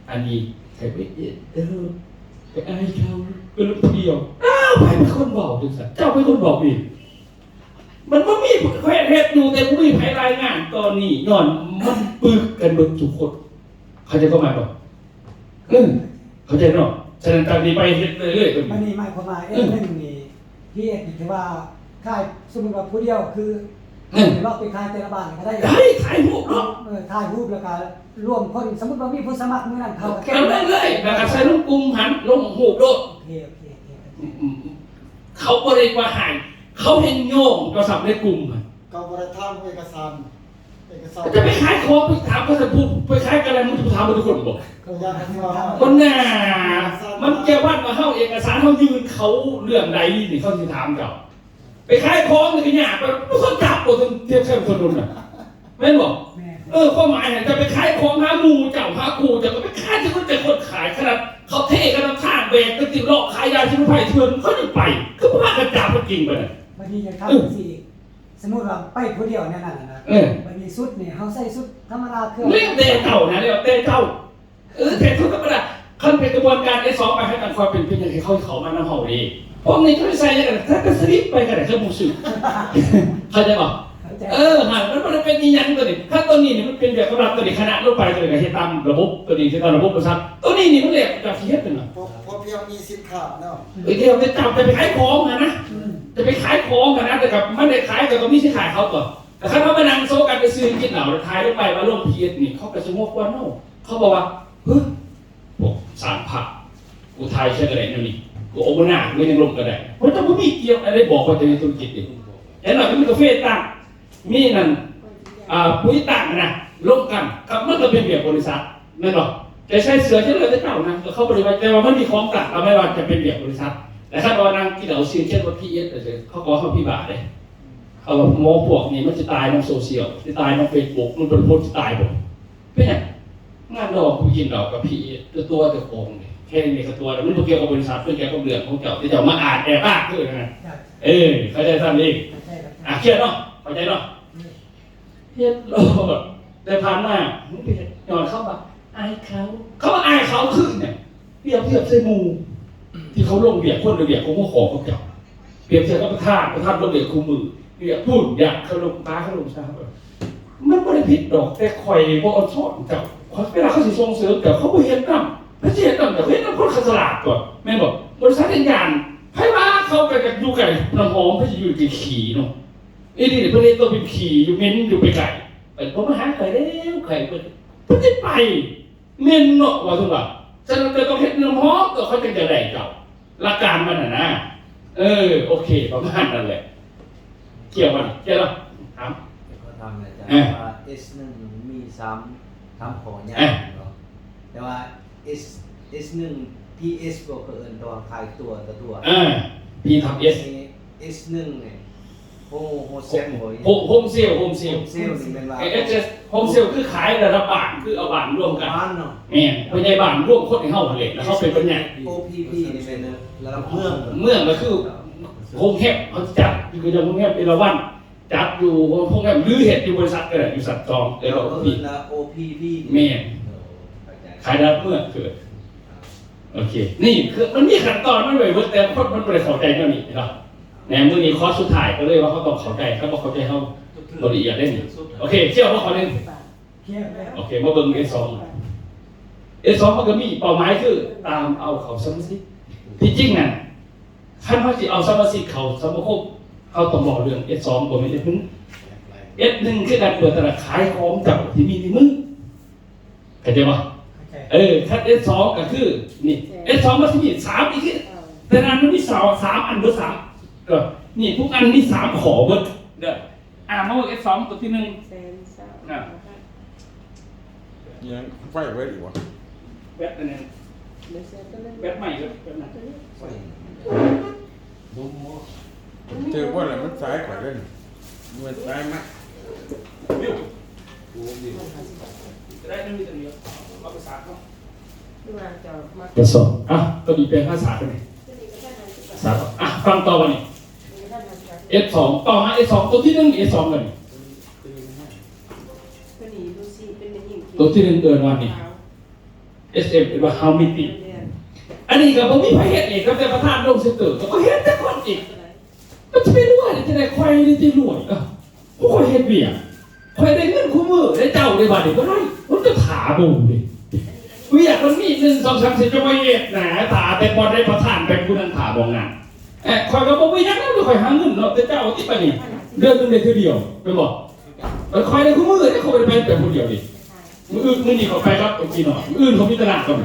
ອັນນີ້ໃຫ້ໄປເຮັດເດີ ໄປອາຍເຂົາ ໄປລົງຜູ້ດຽວ. ອ້າວ ໃຜເປັນຄົນເວົ້າຈັ່ງຊັ້ນ? ເຈົ້າເປັນຄົນເວົ້າເອງ. ມັນບໍ່ມີ ຂ້ອຍເຮັດຢູ່ ແຕ່ບໍ່ມີໃຜລາຍງານຕອນນີ້ ຍ້ອນມັນປຶກກັນເບິດທຸກຄົນ. ເຂົ້າໃຈຄວາມໝາຍບໍ່? ເອີ ເຂົ້າໃຈເນາະ. ສະນັ້ນ ຕາມນີ້ໄປເຮັດເລື້ອຍໆ ຕົວນີ້. ອັນນີ້ໝາຍຄວາມວ່າ ເອັດ ເອີ ໜຶ່ງນີ້ ເຮັດນີ້ ຖືວ່າຂາຍ ສົມມຸດວ່າຜູ້ດຽວ ຄື ເອີ ເລາະໄປຂາຍແຕ່ລະບ້ານກໍໄດ້. ໄດ້ ຖ່າຍຮູບເນາະ. ເອີ ຖ່າຍຮູບ ແລ້ວກໍລວມຄົນ ສົມມຸດວ່າມີຜູ້ສະໝັກມື້ນັ້ນ ເຂົາກໍເກັບ ເອົາໄດ້ເລີຍ ແລ້ວກໍໃສ່ລົງກຸ່ມຫັ້ນ ລົງຮູບໂລດ. ໂອເຄ ໂອເຄ ໂອເຄ ອືມ ເຂົາບໍ່ໄດ້ວ່າໃຫ້ ເຂົາແຮ່ງໂຍງໂທລະສັບໃນກຸ່ມຫັ້ນ. ກໍບໍ່ໄດ້ຖາມເອກະສານ ເອກະສານ ຈະໄປຂາຍຂອງ ໄປຖາມເຂົາ ຖ້າຜູ້ໄປຂາຍກໍໄດ້ ມັນຈະໄປຖາມເບິດທຸກຄົນບໍ່? ກໍຢາກໃຫ້ວ່າ ບໍ່ໜ້າ ມັນຈະວັດວ່າເຮົາ ເອກະສານເຮົາຍື່ນເຂົາເລື່ອງໃດນີ້ ເຂົາຊິຖາມເຈົ້າ. ໄປຂາຍຂອງນີ້ກໍຍາກ ໄປ ບໍ່ຄົນຈັບບໍ່ ເທບໃສ່ຄົນໂດນນະ ແມ່ນບໍ່? ແມ່ນ. ເອີ ຄວາມໝາຍຫັ້ນ ຈະໄປຂາຍຂອງຫາໝູ່ເຈົ້າ ຫາຄູ່ເຈົ້າ ກໍໄປຂາຍທີ່ຄົນ ແຕ່ຄົນຂາຍ ຂະໜາດເຂົາເທຂະໜາດທາງແບກໄປຕິດເລາະຂາຍຢາສະໝຸນໄພເຖື່ອນ ເຂົາຍັງໄປ ຄືບໍ່ພາກັນຈັບມັນກິນປານນັ້ນ. ບັດນີ້ຢາກຖາມ ເອີ ຈັ່ງຊີ້ ສົມມຸດວ່າໄປຜູ້ດຽວແນວນັ້ນນະ ເອີ ບັດນີ້ຊຸດນີ້ ເຮົາໃສ່ຊຸດທຳມະດາ ເຄື່ອງ ແລ້ວແຕ່ເຈົ້ານະ ແລ້ວແຕ່ເຈົ້າ. ເອີ ແຕ່ຄົນທຳມະດາ ຄັນເປັນຂະບວນການເອສອງ ໄປໃຫ້ນຳຄວາມເປັນ ເປັນຫຍັງໃຫ້ເຂົາເຂົ້າມານຳເຮົາເດ້? ພວກນີ້ເຂົາໃສ່ຫຍັງກໍໄດ້ ຖ້າໄປສະລິບໄປກໍໄດ້ ເຂົາບໍ່ຊື້. ເຂົ້າໃຈບໍ່? ເຂົ້າໃຈ. ເອີ ຫັ້ນ ມັນບໍ່ໄດ້ເປັນອີ່ຫຍັງຕົວນີ້. ຖ້າຕົວນີ້ນີ້ມັນເປັນແບບກຳລັງຕົວນີ້ ຄະນະລົງໄປຕົວນີ້ກໍເຮັດຕາມລະບົບ ຕົວນີ້ເຮັດຕາມລະບົບບໍລິສັດ. ຕົວນີ້ນີ້ມັນແຫຼກຈາກຊິເຮັດນັ້ນນະ. ພໍ ພໍພຽງມີສິນຄ້າເນາະ. ເອີ ດຽວແຕ່ເຈົ້າຈະໄປຂາຍຂອງຫັ້ນນະ. ອືມ. ຈະໄປຂາຍຂອງຫັ້ນນະ ແຕ່ກໍມັນໄດ້ຂາຍ ກໍຕ້ອງມີສິນຄ້າໃຫ້ເຂົາຕົວະ. ແຕ່ຄັນເຮົາມານັ່ງໂຊກັນໄປຊື້ກິນເຫຼົ້າ ແລ້ວຖ່າຍລົງໄປວ່າລົງເພຈນີ້ ເຂົາກໍສະຫງົບກ່ອນເຮົາ. ເຂົາບອກວ່າ ເຮີ້ຍ ພວກສ້າງພາບ ກູຖ່າຍໃສ່ກໍໄດ້ແນວນີ້ ກູເອົາບໍ່ໜ້າ ກູຍັງລົງກໍໄດ້. ເພິ່ນຈະບໍ່ມີກ່ຽວ ອັນໃດບອກວ່າຈະມີທຸລະກິດນີ້. ຢ່າງໜ້ອຍກໍມີກາເຟຕັ້ງ ມີນັ້ນ ອ່າ ປຸ໋ຍຕັ້ງນະ. ລົມກັນ ກໍມັນກໍເປັນວຽກບໍລິສັດ ແມ່ນບໍ່? ແຕ່ໃສ່ເສື້ອເຊັ່ນເດີມແຕ່ເກົ່ານະ ກໍເຂົາບໍ່ໄດ້ວ່າ ແຕ່ວ່າມັນມີຂອງຕັ້ງ ກໍແມ່ນວ່າຈະເປັນວຽກບໍລິສັດ. ແຕ່ຄັນວ່ານັ່ງກິນເຫຼົ້າຊື່ ຂຽນວ່າ ພີເອັສ ຈັ່ງຊີ້ ເຂົາກໍເອົາເຮົາພິບາດເດ້. ເຂົາວ່າໝໍພວກນີ້ມັນຊິຕາຍນຳໂຊຊຽວ ຊິຕາຍນຳເຟສບຸກ ມັນບໍ່ໄດ້ພົ້ນຊິຕາຍບໍ່? ເປັນຫຍັງ? ງານດອງ ກູກິນເຫຼົ້າກັບພີເອັສ ຕົວເຈົ້າຂອງເດ້ ແຄ່ນີ້ກໍຕົວແລ້ວ ມັນບໍ່ກ່ຽວກັບບໍລິສັດ ມັນກ່ຽວກັບເລື່ອງຂອງເຈົ້າ ທີ່ເຈົ້າມາອາດແອບອ້າງຄືນະ. ເອີ ເຂົ້າໃຈສ່ຳນີ້. ອ່າ ຄຽນເນາະ ເຂົ້າໃຈເນາະ. ເຮັດໂລດ ແຕ່ຜ່ານມາ ຫື ໄປເຮັດຍ້ອນເຂົາວ່າອາຍເຂົາ. ເຂົາວ່າອາຍເຂົາຄືຫຍັງ? ປຽບທຽບໃສ່ໝູ່ທີ່ເຂົາລົງວຽກ ຄົນລະວຽກ ຄົນຫົວຂໍ້ຂອງເຈົ້າ ປຽບທຽບກັບປະທານ ປະທານລົງວຽກຄູ່ມື້ ວຽກພຸ້ນ ຢາກເຂົາລົງ ປາເຂົາລົງຊາ ມັນບໍ່ໄດ້ຜິດດອກ ແຕ່ຂ້ອຍບໍ່ອອນຊອນເຈົ້າ. ເວລາເຂົາຊິສົ່ງເສີມເຈົ້າ ເຂົາບໍ່ເຮັດນຳ ໃຜຊິເຮັດນຳເຈົ້າ? ເຮັດນຳຄົນຂາດສະຫຼາດຕົວະ ແມ່ນບໍ່? ບໍລິສັດເຮັດຢານ ໃຜວ່າເຂົາໄປກັບ ຢູ່ໃກ້ນ້ຳຫອມ ໃຜຊິຢູ່ໃກ້ຂີ້ເນາະ? ອີນີ້ເພິ່ນເຮັດຕົວເປັນຂີ້ຢູ່ ເໝັນຢູ່ໄປໄກ ໄປບໍ່ມາຫາຂ້ອຍແລ້ວ ຂ້ອຍບໍ່ ບໍ່ໄດ້ໄປ ເໝັນເນາະ ວ່າຊັ້ນວ່າ. ສະນັ້ນເຈົ້າຕ້ອງເຮັດນ້ຳຫອມ ຕົວະ ເຂົາຈຶ່ງຈະໄດ້ເຈົ້າ ຫຼັກການມັນຫັ້ນນະ. ເອີ ໂອເຄ ປະມານນັ້ນແຫຼະ. ກ່ຽວກັນ ກ່ຽວເນາະ ຖາມ ຂໍຖາມອາຈານ ເອີ ວ່າ ເອັສ ໜຶ່ງ ມີສາມ ສາມຂໍ້ໃຫຍ່ ເອີ ເນາະ ແຕ່ວ່າ S S ໜຶ່ງ P S ພວກເຂົາເອີ້ນຕົວຂາຍຕົວຕໍ່ຕົວ ອ່າ P ທັບ S ນີ້ S ໜຶ່ງນີ້ ໂຮ ໂຮເຊນ ໂຮ ໂຮມເຊວ ໂຮມເຊວ ໂຮມເຊວນີ້ແມ່ນວ່າ S S ໂຮມເຊວຄືຂາຍລະດັບບ້ານ ຄືເອົາບ້ານລວມກັນ ບ້ານເນາະ ແມ່ນ ຜູ້ໃຫຍ່ບ້ານລວມຄົນໃຫ້ເຮົາຫັ້ນແຫຼະ ແລ້ວເຮົາເປັນຜູ້ໃຫຍ່ O P P ນີ້ແມ່ນລະດັບເມືອງ ເມືອງກໍຄືໂຮງແຮມ ເຮົາຈັດຢູ່ກັບໂຮງແຮມເອລາວັນ ຈັດຢູ່ໂຮງແຮມ ຫຼືເຮັດຢູ່ບໍລິສັດກໍໄດ້ ຢູ່ຊັ້ນສອງ ແຕ່ວ່າ ເອີ ໂອພີ ເຂົາເອີ້ນວ່າ ໂອພີພີ ແມ່ນ ເອີ ເຂົ້າໃຈ ຂາຍລະດັບເມືອງເກີດ ໂອເຄ ນີ້ຄືມັນມີຂັ້ນຕອນມັນໄວ້ເບິດ ແຕ່ຄົນມັນບໍ່ໄດ້ເຂົ້າໃຈແນວນີ້ເນາະ ແນວມື້ນີ້ຄອສສຸດທ້າຍ ກໍເລີຍວ່າເຮົາຕ້ອງເຂົ້າໃຈ ຄັນບໍ່ເຂົ້າໃຈເຮົາບໍ່ລະອຽດເດ້ນີ້ ໂອເຄ ເຊື່ອບໍ່ ຂໍ້ໜຶ່ງ ໂອເຄ ມາເບິ່ງ S ສອງ S ສອງ ມັນກໍມີເປົ້າໝາຍຄືຕາມເອົາເຂົ້າສະມາຊິກ ທີ່ຈິງນັ້ນ ຄັນເຮົາຊິເອົາສະມາຊິກເຂົ້າສະມາຄົມ ເຮົາຕ້ອງເວົ້າເລື່ອງ S ສອງ ບໍ່ແມ່ນ S ໜຶ່ງ S ໜຶ່ງ ຄືການເປີດຕະຫຼາດຂາຍຂອງເຈົ້າທີ່ມີໃນມື ເຂົ້າໃຈບໍ່? ເອີ ຄັນ S ສອງ ກໍຄືນີ້ S ສອງ ມັນຊິມີສາມອີກ ແຕ່ນັ້ນມັນມີສາມ ສາມອັນເບິດ ສາມ ເອີ ນີ້ທຸກອັນມີສາມຂໍ້ເບິດເດີ ອ່າ ມາເບິ່ງ S ສອງ ຕົວທີໜຶ່ງ ແສນຊາວ ອ່າ ຍັງໄຟໄວ້ຢູ່ບໍ່? ແບັດອັນນັ້ນ ແບັດໃໝ່ເລີຍ ແບັດນັ້ນ ເຈີບໍ່ລະ ມັນສາຍຂ້ອຍເດ້ ມັນສາຍມາ ສອງ ອ່ະ ຕົວນີ້ແປງພາສາຕົວນີ້ ສາມ ອ່ະ ຟັງຕໍ່ບັດນີ້ S ສອງ ຕໍ່ຫາ S ສອງ ຕົວທີໜຶ່ງ S ສອງ ຕົວນີ້ ຕົວທີໜຶ່ງເອີ້ນວ່ານີ້ S M ເອີ້ນວ່າ How Meeting ອັນນີ້ກໍບໍ່ມີໃຜເຮັດອີກ ກໍແຕ່ປະທານລົງເຊັນເຕີ ກໍບໍ່ເຮັດຈັກຄົນອີກ ມັນຊິໄປລວຍໄດ້ຈັ່ງໃດ ຂ້ອຍນີ້ຕິລວຍ ເອີ ຜູ້ຂ້ອຍເຮັດວຽກ ຂ້ອຍໄດ້ເງິນຄູ່ມື້ ແລະເຈົ້າໄດ້ບາດນີ້ບໍ່ໄດ້ ມັນຈະຖ້າເບິ່ງເດ້ ວຽກມັນມີ ໜຶ່ງ ສອງ ສາມ ສີ່ ຈະມາເຮັດນະ ຖ້າແຕ່ບ່ອນໃດປະທານໄປຜູ້ນັ້ນຖ້າບ່ອນນັ້ນ ເອີ ຂ້ອຍກໍບໍ່ມີຫຍັງນຳ ຂ້ອຍຫາເງິນເນາະ ແຕ່ເຈົ້າຕິບາດນີ້ ເດືອນໜຶ່ງໄດ້ເທື່ອດຽວ ແມ່ນບໍ່? ແຕ່ຂ້ອຍໄດ້ຄູ່ມື້ເດ້ ຂ້ອຍບໍ່ໄດ້ໄປແຕ່ຜູ້ດຽວເດ້ ມື້ອື່ນ ມື້ນີ້ຂ້ອຍໄປກັບໄອ້ຈີນ້ອຍ ມື້ອື່ນຂ້ອຍມີຕະຫຼາດກັບ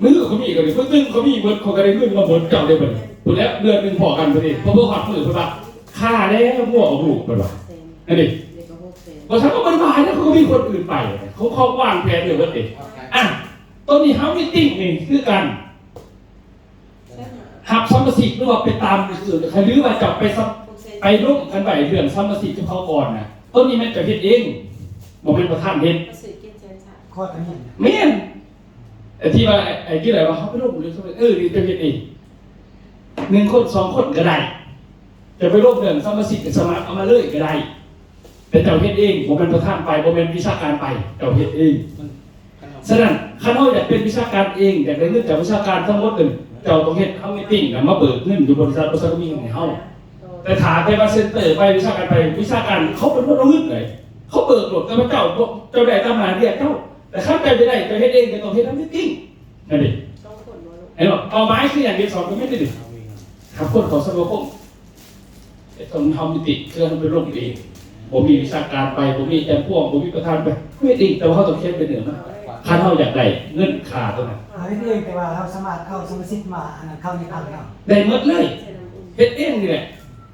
ມື້ອື່ນຂ້ອຍມີກໍໄດ້ ມື້ຕື່ນຂ້ອຍມີເບິດ ຂ້ອຍກໍໄດ້ເງິນມາເບິດ ເຈົ້າໄດ້ເບິດ ພຸ້ນແຫຼະ ເດືອນໜຶ່ງພໍ້ກັນພຸ້ນເດ້ ພໍເບິ່ງຮອດມື້ເພິ່ນວ່າ ຄ່າແລ້ວງົວອອກລູກ ເພິ່ນວ່າ ອັນນີ້ ບໍ່ຊັ້ນກໍບໍ່ໄດ້ວ່າຫຍັງ ເຂົາກໍມີຄົນອື່ນໄປ ເຂົາ ເຂົາວາງແຜນໄວ້ເບິດເດ້ ອ່ະ ຕົວນີ້ເຮົາມີຕິ່ງນີ້ຄືກັນ ຮັບສະມາຊິກ ຫຼືວ່າໄປຕາມອື່ນ ຫຼືວ່າເຈົ້າໄປສະ ໄປລົມກັນໄວ້ເລື່ອງສະມາຊິກກັບເຂົາກ່ອນນະ ຕົວນີ້ແມ່ນເຈົ້າເຮັດເອງ ບໍ່ແມ່ນປະທານເຮັດ ຂ້ອຍກໍມີ ແມ່ນ ໄອ້ທີ່ວ່າ ໄອ້ ໄອ້ທີ່ໄດ້ວ່າເຮົາໄປລົມເລື່ອງສະມາຊິກ ເອີ ນີ້ເຈົ້າເຮັດເອງ ໜຶ່ງຄົນ ສອງຄົນກໍໄດ້ ເຈົ້າໄປລົມເລື່ອງສະມາຊິກ ສະໝັກເອົາມາເລີຍກໍໄດ້ ແຕ່ເຈົ້າເຮັດເອງ ບໍ່ແມ່ນປະທານໄປ ບໍ່ແມ່ນວິຊາການໄປ ເຈົ້າເຮັດເອງ. ສະນັ້ນ ຄັນເຮົາຢາກເປັນວິຊາການເອງ ຢາກໄດ້ເງິນຈາກວິຊາການທັງໝົດນັ້ນ ເຈົ້າຕ້ອງເຮັດ ເຮົາມີຕິ່ງນຳມາເບີກເງິນຢູ່ບໍລິສັດ ບໍລິສັດກໍມີເງິນໃຫ້ເຮົາ. ແຕ່ຖ້າແຕ່ວ່າເຊັນເຕີໄປ ວິຊາການໄປ ວິຊາການເຂົາເປັນຄົນເອົາເງິນໃດ ເຂົາເບີກໂລດ ແຕ່ວ່າເຈົ້າບໍ່ ເຈົ້າໄດ້ຕາມໜ້າວຽກເຈົ້າ. ແຕ່ຄັນເຈົ້າຈະໄດ້ ເຈົ້າເຮັດເອງ ເຈົ້າຕ້ອງເຮັດເອົາມີຕິ່ງ. ນັ້ນເດ້ ເຫັນບໍ່? ເປົ້າໝາຍຄືຫຍັງ? ເຮັດສອງ ກໍແມ່ນເດ້ ຫາຄົນເຂົ້າສະມາຄົມ ເຮັດສອງ ເຮົາມີຕິ ຄືເຮົາໄປລົງເອງ ບໍ່ມີວິຊາການໄປ ບໍ່ມີອາຈານພວງ ບໍ່ມີປະທານໄປ ເຮັດເອງ ແຕ່ວ່າເຮົາຕ້ອງຂຽນເປັນເນື້ອມາ ຄັນເຮົາຢາກໄດ້ເງິນຄ່າຕົວນັ້ນ ເຮົາເຮັດເອງ ແຕ່ວ່າເຮົາສາມາດເຂົ້າສະມາຊິກມາ ອັນນັ້ນເຂົ້າໃນຄັນເຮົາ ໄດ້ໝົດເລີຍ ເຮັດເອງນີ້ແຫຼະ.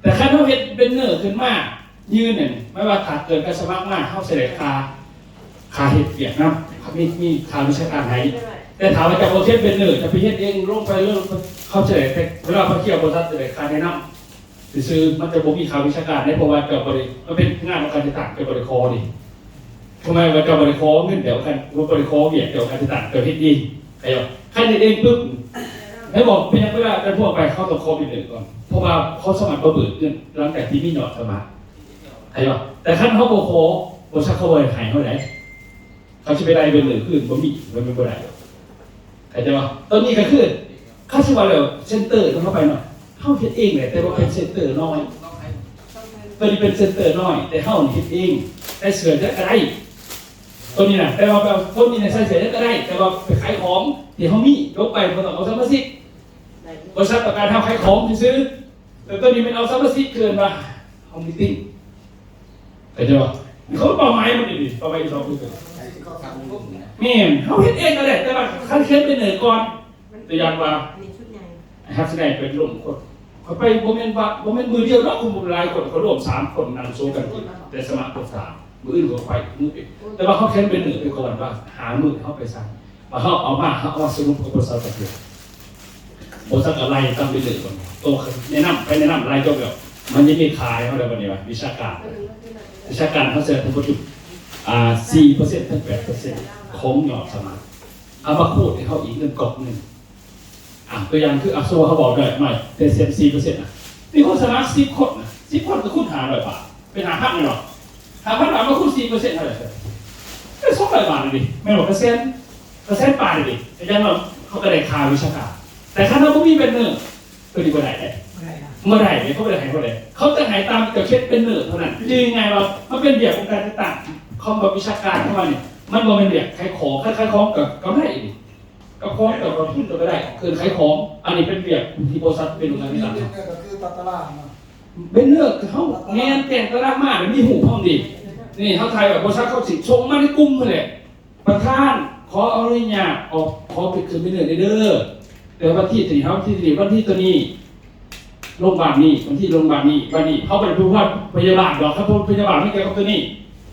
ແຕ່ຄັນເຮົາເຮັດເປັນເນື້ອຂຶ້ນມາ ຍື່ນນັ້ນ ໝາຍວ່າຖ້າເກີດການສະໝັກມາ ເຮົາຊິໄດ້ຄ່າ ຄ່າເຮັດວຽກນຳ ມີ ມີຄ່າວິຊາການໃຫ້. ແຕ່ຖ້າວ່າເຈົ້າບໍ່ຂຽນແບນເນີ ເຈົ້າໄປເຮັດເອງ ລົງໄປເລີຍ ເຂົາຈະໄດ້ ແຕ່ເວລາໄປທ່ຽວບໍລິສັດຈະໄດ້ຄ່າແນະນຳຊື່ໆ ມັນຈະບໍ່ມີຄ່າວິຊາການເດ້ ເພາະວ່າເຈົ້າບໍ່ໄດ້ ມັນເປັນງານຂອງການຈັດຕັ້ງ ເຈົ້າບໍ່ໄດ້ຂໍເດ້. ຄືໝາຍວ່າເຈົ້າບໍ່ໄດ້ຂໍເງິນ ເຈົ້າ ບໍ່ໄດ້ຂໍວຽກ ເຈົ້າການຈັດຕັ້ງ ເຈົ້າເຮັດເອງ. ໄປເອົາ ຄັນເຮັດເອງປຶບ ໃຫ້ບອກເປັນຫຍັງເວລາການພວກໄປ ເຂົາຕ້ອງຂໍເປັນເລື່ອງກ່ອນ ເພາະວ່າເຂົາສາມາດມາເບີກເງິນຫຼັງຈາກທີ່ມີຍອດສະໝັກ ໃຫ້ບໍ່? ແຕ່ຄັນເຮົາບໍ່ຂໍ ບໍລິສັດເຂົາບໍ່ໃຫ້ເຮົາໄດ້ ເຂົາຊິໄປໄລ່ເປັນເລື່ອງອື່ນ ບໍ່ມີ ມັນເປັນບໍ່ໄດ້ ເຂົ້າໃຈບໍ່? ຕອນນີ້ກໍຄື ເຂົາຊິວ່າແລ້ວ ເຊັນເຕີເຮົາໄປເນາະ ເຮົາເຮັດເອງແຫຼະ ແຕ່ວ່າເປັນເຊັນເຕີນ້ອຍ ຕົວນີ້ເປັນເຊັນເຕີນ້ອຍ ແຕ່ເຮົາເຮັດເອງ ໃສ່ເສື້ອຈັກກໍໄດ້ ຕົວນີ້ນະ ແຕ່ວ່າແບບຄົນນີ້ນະໃສ່ເສື້ອຫຍັງກໍໄດ້ ແຕ່ວ່າໄປຂາຍຂອງທີ່ເຮົາມີ ລົງໄປບໍ່ຕ້ອງເອົາສະມາຊິກ ບໍລິສັດຕ້ອງການເຮົາຂາຍຂອງຊື່ໆ ແຕ່ຕົວນີ້ແມ່ນເອົາສະມາຊິກ ເອີ້ນວ່າເຮົາມີຕິ້ງ ເຂົ້າໃຈບໍ່? ເຂົາເປົ້າໝາຍມັນນີ້ ເປົ້າໝາຍອີກສອງຄື ແມ່ນ ເຮົາເຮັດເອງກໍໄດ້ ແຕ່ວ່າຄັນຂຽນເປັນເນີກ່ອນ ຕົວຢ່າງວ່າ ອັນນີ້ຊຸດໃຫຍ່ ຮັກສະແນງເປັນລົມຄົນ ຂ້ອຍໄປບໍ່ແມ່ນວ່າ ບໍ່ແມ່ນມື້ດຽວດອກ ຄົນຫຼາຍຄົນ ເຂົາລວມສາມຄົນ ນັ່ງໂຊກັນກິນ ແຕ່ສະໝັກຄົນສາມ ມື້ອື່ນກໍໄປມື້ເປັນ ແຕ່ວ່າເຮົາຂຽນເປັນເນີໄປກ່ອນວ່າ ຫ້າມື້ເຮົາໄປຊັ້ນ ວ່າເຮົາເອົາມາ ເຮົາເອົາມາສະຫຼຸບກັບບໍລິສັດກັນເທື່ອ ບໍລິສັດກໍໄລ່ຕາມເປັນເລື່ອງກ່ອນ ໂຕແນະນຳ ໄປແນະນຳ ໄລ່ຈົບແລ້ວ ມັນຍັງມີຂາຍເຮົາແລ້ວບັດນີ້ວ່າ ວິຊາການ ວິຊາການເຮົາເສຍທັງໝົດ ອ່າ ສີ່ເປີເຊັນ ເຖິງ ແປດເປີເຊັນ ຂອງຍອດສະໝັກ ເອົາມາຄູນໃຫ້ເຮົາອີກເງິນກ້ອງໜຶ່ງ ອ່າ ຕົວຢ່າງຄື ອ່າ ສົມມຸດວ່າເຮົາບອກໄດ້ ໄມ້ເປີເຊັນ ສີ່ເປີເຊັນນະ ມີຄົນສະໝັກສິບຄົນນະ ສິບຄົນກໍຄູນຫ້າຮ້ອຍບາດ ເປັນຫ້າພັນແມ່ນບໍ່? ຫ້າພັນບາດມາຄູນສີ່ເປີເຊັນເທົ່າໃດ? ເປັນສອງຮ້ອຍບາດເລີຍເດ ແມ່ນບໍ່? ກະແສນ ກະແສນປາຍເລີຍເດ ກະຢ່າງໜ້ອຍເຮົາກໍໄດ້ຄ່າວິຊາການ ແຕ່ຄັນເຮົາບໍ່ມີແບນເນີ ຕົວນີ້ບໍ່ໄດ້ເດ້ ບໍ່ໄດ້ເດ້ ເຂົາບໍ່ໄດ້ໃຫ້ເຮົາເດ້ ເຂົາຈະໃຫ້ຕາມເຈົ້າຂຽນແບນເນີເທົ່ານັ້ນ ຄືງ່າຍໆວ່າ ມັນເປັນວຽກຂອງການຈັດຕັ້ງ ຄວາມແບບວິຊາການເຮົາວ່ານີ້ ມັນບໍ່ແມ່ນວຽກຂາຍຂອງ ຄັນຂາຍຂອງກໍກຳໄລເດ ກັບຂອງເຈົ້າກໍທຶນເຈົ້າກໍໄດ້ ເອີ້ນຂາຍຂອງ ອັນນີ້ເປັນວຽກທີ່ບໍລິສັດເປັນໂຮງງານ ແບນເນີກໍຄືຕາຕະລາງເນາະ ແບນເນີຄືເຮົາ ແມ່ນແຈ້ງຕາລາງມາ ແລ້ວມີຮູບພ້ອມເດ ນີ້ເຮົາຖ່າຍວ່າບໍລິສັດເຂົາຊິສົ່ງມາໃນກຸ່ມຫັ້ນແຫຼະ ປະທານ ຂໍອະນຸຍາດອອກ ຂໍເປັນເຄື່ອງແບນເນີແດ່ເດີ ແຕ່ວັນທີຕົວນີ້ ວັນທີຕົວນີ້ ລົງບ້ານນີ້ ວັນທີລົງບ້ານນີ້ ບ້ານນີ້ ເຮົາບໍ່ໄດ້ໄປຮອດພະຍາບານດອກ ຄັນເປັນພະຍາບານມັນກ່ຽວກັບຕົວນີ້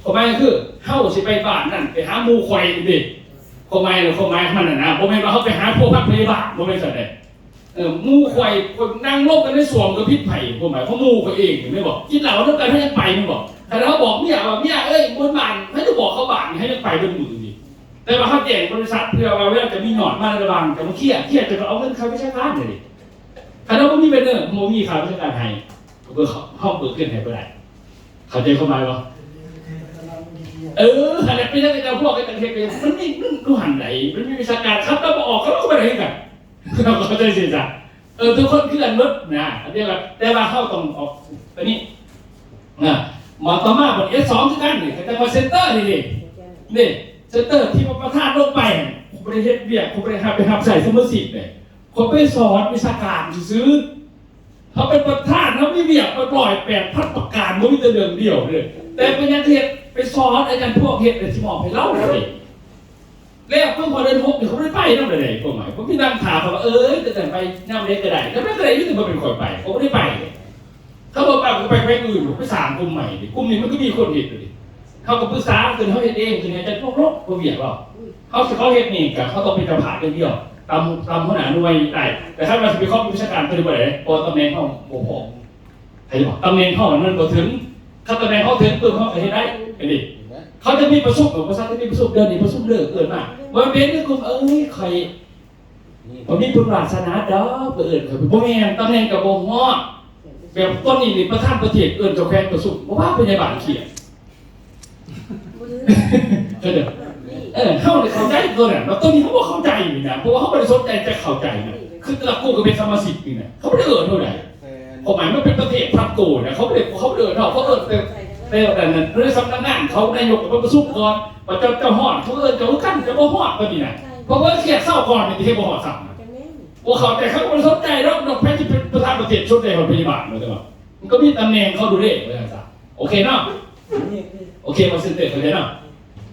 ຄວາມໝາຍກໍຄື ເຮົາຊິໄປບ້ານນັ້ນ ໄປຫາໝູ່ຂ້ອຍເດ້ ຄວາມໝາຍ ຄວາມໝາຍມັນນະ ບໍ່ແມ່ນວ່າເຮົາໄປຫາພົວພັນພະຍາບານ ບໍ່ແມ່ນຊັ້ນເດ້ ເອີ ໝູ່ຂ້ອຍ ຄົນນັ່ງລົມກັນໃນສ້ວມກໍຜິດໃຜ ຄວາມໝາຍຂອງໝູ່ຂ້ອຍເອງແມ່ນບໍ່? ກິນເຫຼົ້ານຳກັນເຮົາຍັງໄປແມ່ນບໍ່? ຄັນເຮົາບອກເມຍວ່າ ເມຍເອີຍ ເມືອບ້ານ ໃຫ້ຈະບອກເຂົາບ້ານ ໃຫ້ຍັງໄປເບິດມື້ນີ້ ແຕ່ວ່າເຮົາແຈ້ງບໍລິສັດ ເພື່ອວ່າເວລາຈະມີຍອດມາລະຫວ່າງ ຈະມາເຄຍ ເຄຍຈະເອົາເງິນຄ່າວິຊາການນີ້ ຄັນເຮົາບໍ່ມີແບນເນີ ບໍ່ມີຄ່າວິຊາການໃຫ້ ເຮົາເບີກເງິນໃຫ້ບໍ່ໄດ້ ເຂົ້າໃຈຄວາມໝາຍບໍ່? ເອີ ຫັ້ນແຫຼະ ເປັນຫຍັງເຈົ້າພວກເຮັດ ມັນມີ ມັນຢູ່ຫັ້ນໃດ ມັນມີວິຊາການ ຄັນເຮົາບໍ່ອອກ ເຂົາກໍບໍ່ໄດ້ຄືກັນ ເຂົ້າໃຈຊິຊະ ເອີ ທຸກຄົນຄືກັນໝົດນະ ອັນດຽວກັນ ແຕ່ວ່າເຮົາຕ້ອງອອກຕົວນີ້ນະ ມາຕໍ່ມາບັດເອັດສອງຄືກັນນີ້ ກໍຈັງວ່າເຊັນເຕີນີ້ເດ້ ນີ້ເຊັນເຕີທີ່ວ່າປະທານລົງໄປຫັ້ນ ບໍ່ໄດ້ເຮັດວຽກ ບໍ່ໄດ້ຮັບ ໄປຮັບໃຊ້ສະມາຊິກເດ້ ເຂົາໄປສອນວິຊາການຊື່ໆ ເຮົາເປັນປະທານ ເຮົາມີວຽກເປັນຮ້ອຍແປດພັນປະການ ບໍ່ມີແຕ່ເລື່ອງດຽວເດ້ ແຕ່ເປັນຫຍັງເຮັດ ໄປສອນອາຈານພວກເຮັດ ແລ້ວຊິມອບໃຫ້ລາວເດ້ ແລ້ວເພິ່ນພໍເດືອນຫົກນີ້ ເຂົາບໍ່ໄດ້ໄປນຳໃດໆ ຄວາມໝາຍ ເຂົາມີນັ່ງຖ້າ ເຂົາວ່າ ເອີຍ ແຕ່ໄປຍາມໃດກໍໄດ້ ຍາມໃດກໍໄດ້ຢູ່ ແຕ່ບໍ່ເປັນຂ້ອຍໄປ ເຂົາບໍ່ໄດ້ໄປເດ້ ເຂົາບອກໄປ ໄປ ໄປອື່ນ ໄປສ້າງກຸ່ມໃໝ່ເດ້ ກຸ່ມນີ້ມັນກໍມີຄົນເຮັດຢູ່ເດ້ ເຮົາກໍປຶກສາ ຕົວເຮົາເຮັດເອງ ຕົວນີ້ອາຈານພວກລົບ ບໍ່ວຽກເຮົາ ເຮົາຊິເຂົາເຮັດນີ້ ກໍເຮົາຕ້ອງເປັນເຈົ້າພາບຢ່າງດຽວ ຕາມ ຕາມຫົວໜ້າໜ່ວຍໄດ້ ແຕ່ຄັນວ່າຊິໄປຂອບວິຊາການ ຕົວນີ້ບໍ່ໄດ້ ເພາະວ່າຕຳແໜ່ງເຮົາບໍ່ພໍ ເຫັນບໍ່? ຕຳແໜ່ງເຮົາມັນບໍ່ເຖິງ ຄັນຕຳແໜ່ງເຮົາເຖິງປຶບ ເຮົາກໍເຮັດໄດ້ ເຫັນດິ? ເຫັນໄໝ? ເຂົາຈະມີປະຊຸມ ບໍລິສັດຈະມີປະຊຸມ ເດືອນນີ້ປະຊຸມເດີ ເອີ້ນມາ ບໍ່ແມ່ນເປັນຄື ເອີຍ ຂ້ອຍ ບໍ່ມີບຸນວາສະໜາດອກ ໄປເອີ້ນເຂົາ ບໍ່ແມ່ນ ຕຳແໜ່ງກໍບໍ່ຮອດ ແບບຕອນນີ້ນີ້ ປະທານປະເທດເອີ້ນເຈົ້າແຂວງປະຊຸມ ບໍ່ວ່າພະຍາບານເຄຍ ເອີ ເຮົານີ້ເຂົ້າໃຈຕົວນັ້ນ ແລ້ວຕົວນີ້ເຮົາບໍ່ເຂົ້າໃຈນີ້ນະ ເພາະວ່າເຮົາບໍ່ໄດ້ສົນໃຈຈະເຂົ້າໃຈນະ ຄືແຕ່ລະຄູ່ກໍເປັນສະມາຊິກນີ້ນະ ເຂົາບໍ່ໄດ້ເອີ້ນເທົ່າໃດ ຄວາມໝາຍມັນເປັນປະເທດພັດໂກນະ ເຂົາບໍ່ໄດ້ ເຂົາບໍ່ໄດ້ເອີ້ນເຮົາ ເຂົາເອີ້ນແຕ່ ແຕ່ອັນນັ້ນ ຢູ່ໃນສຳນັກງານເຂົາ ນາຍົກກໍໄປປະຊຸມກ່ອນ ບັດເຈົ້າ ເຈົ້າຮອດ ເຂົາເອີ້ນເຈົ້າຄືກັນ ເຈົ້າບໍ່ຮອດ ຕົວນີ້ນະ ເພາະວ່າເຂົາເຮັດຊາວກ່ອນນີ້ ເຮັດບໍ່ຮອດຊ້ຳນະ ບໍ່ເຂົ້າໃຈ ເຂົາບໍ່ໄດ້ສົນໃຈດອກ ດອກໃຜຊິເປັນປະທານປະເທດ ສົນໃຈຮອດພະຍາບານ ແຕ່ວ່າມັນກໍມີຕຳແໜ່ງເຂົາຢູ່ເດ້ ວ່າຊັ້ນຊະ. ໂອເຄເນາະ ໂອເຄ ມາເຊັນເຕີເຂົ້າໃຈເນາະ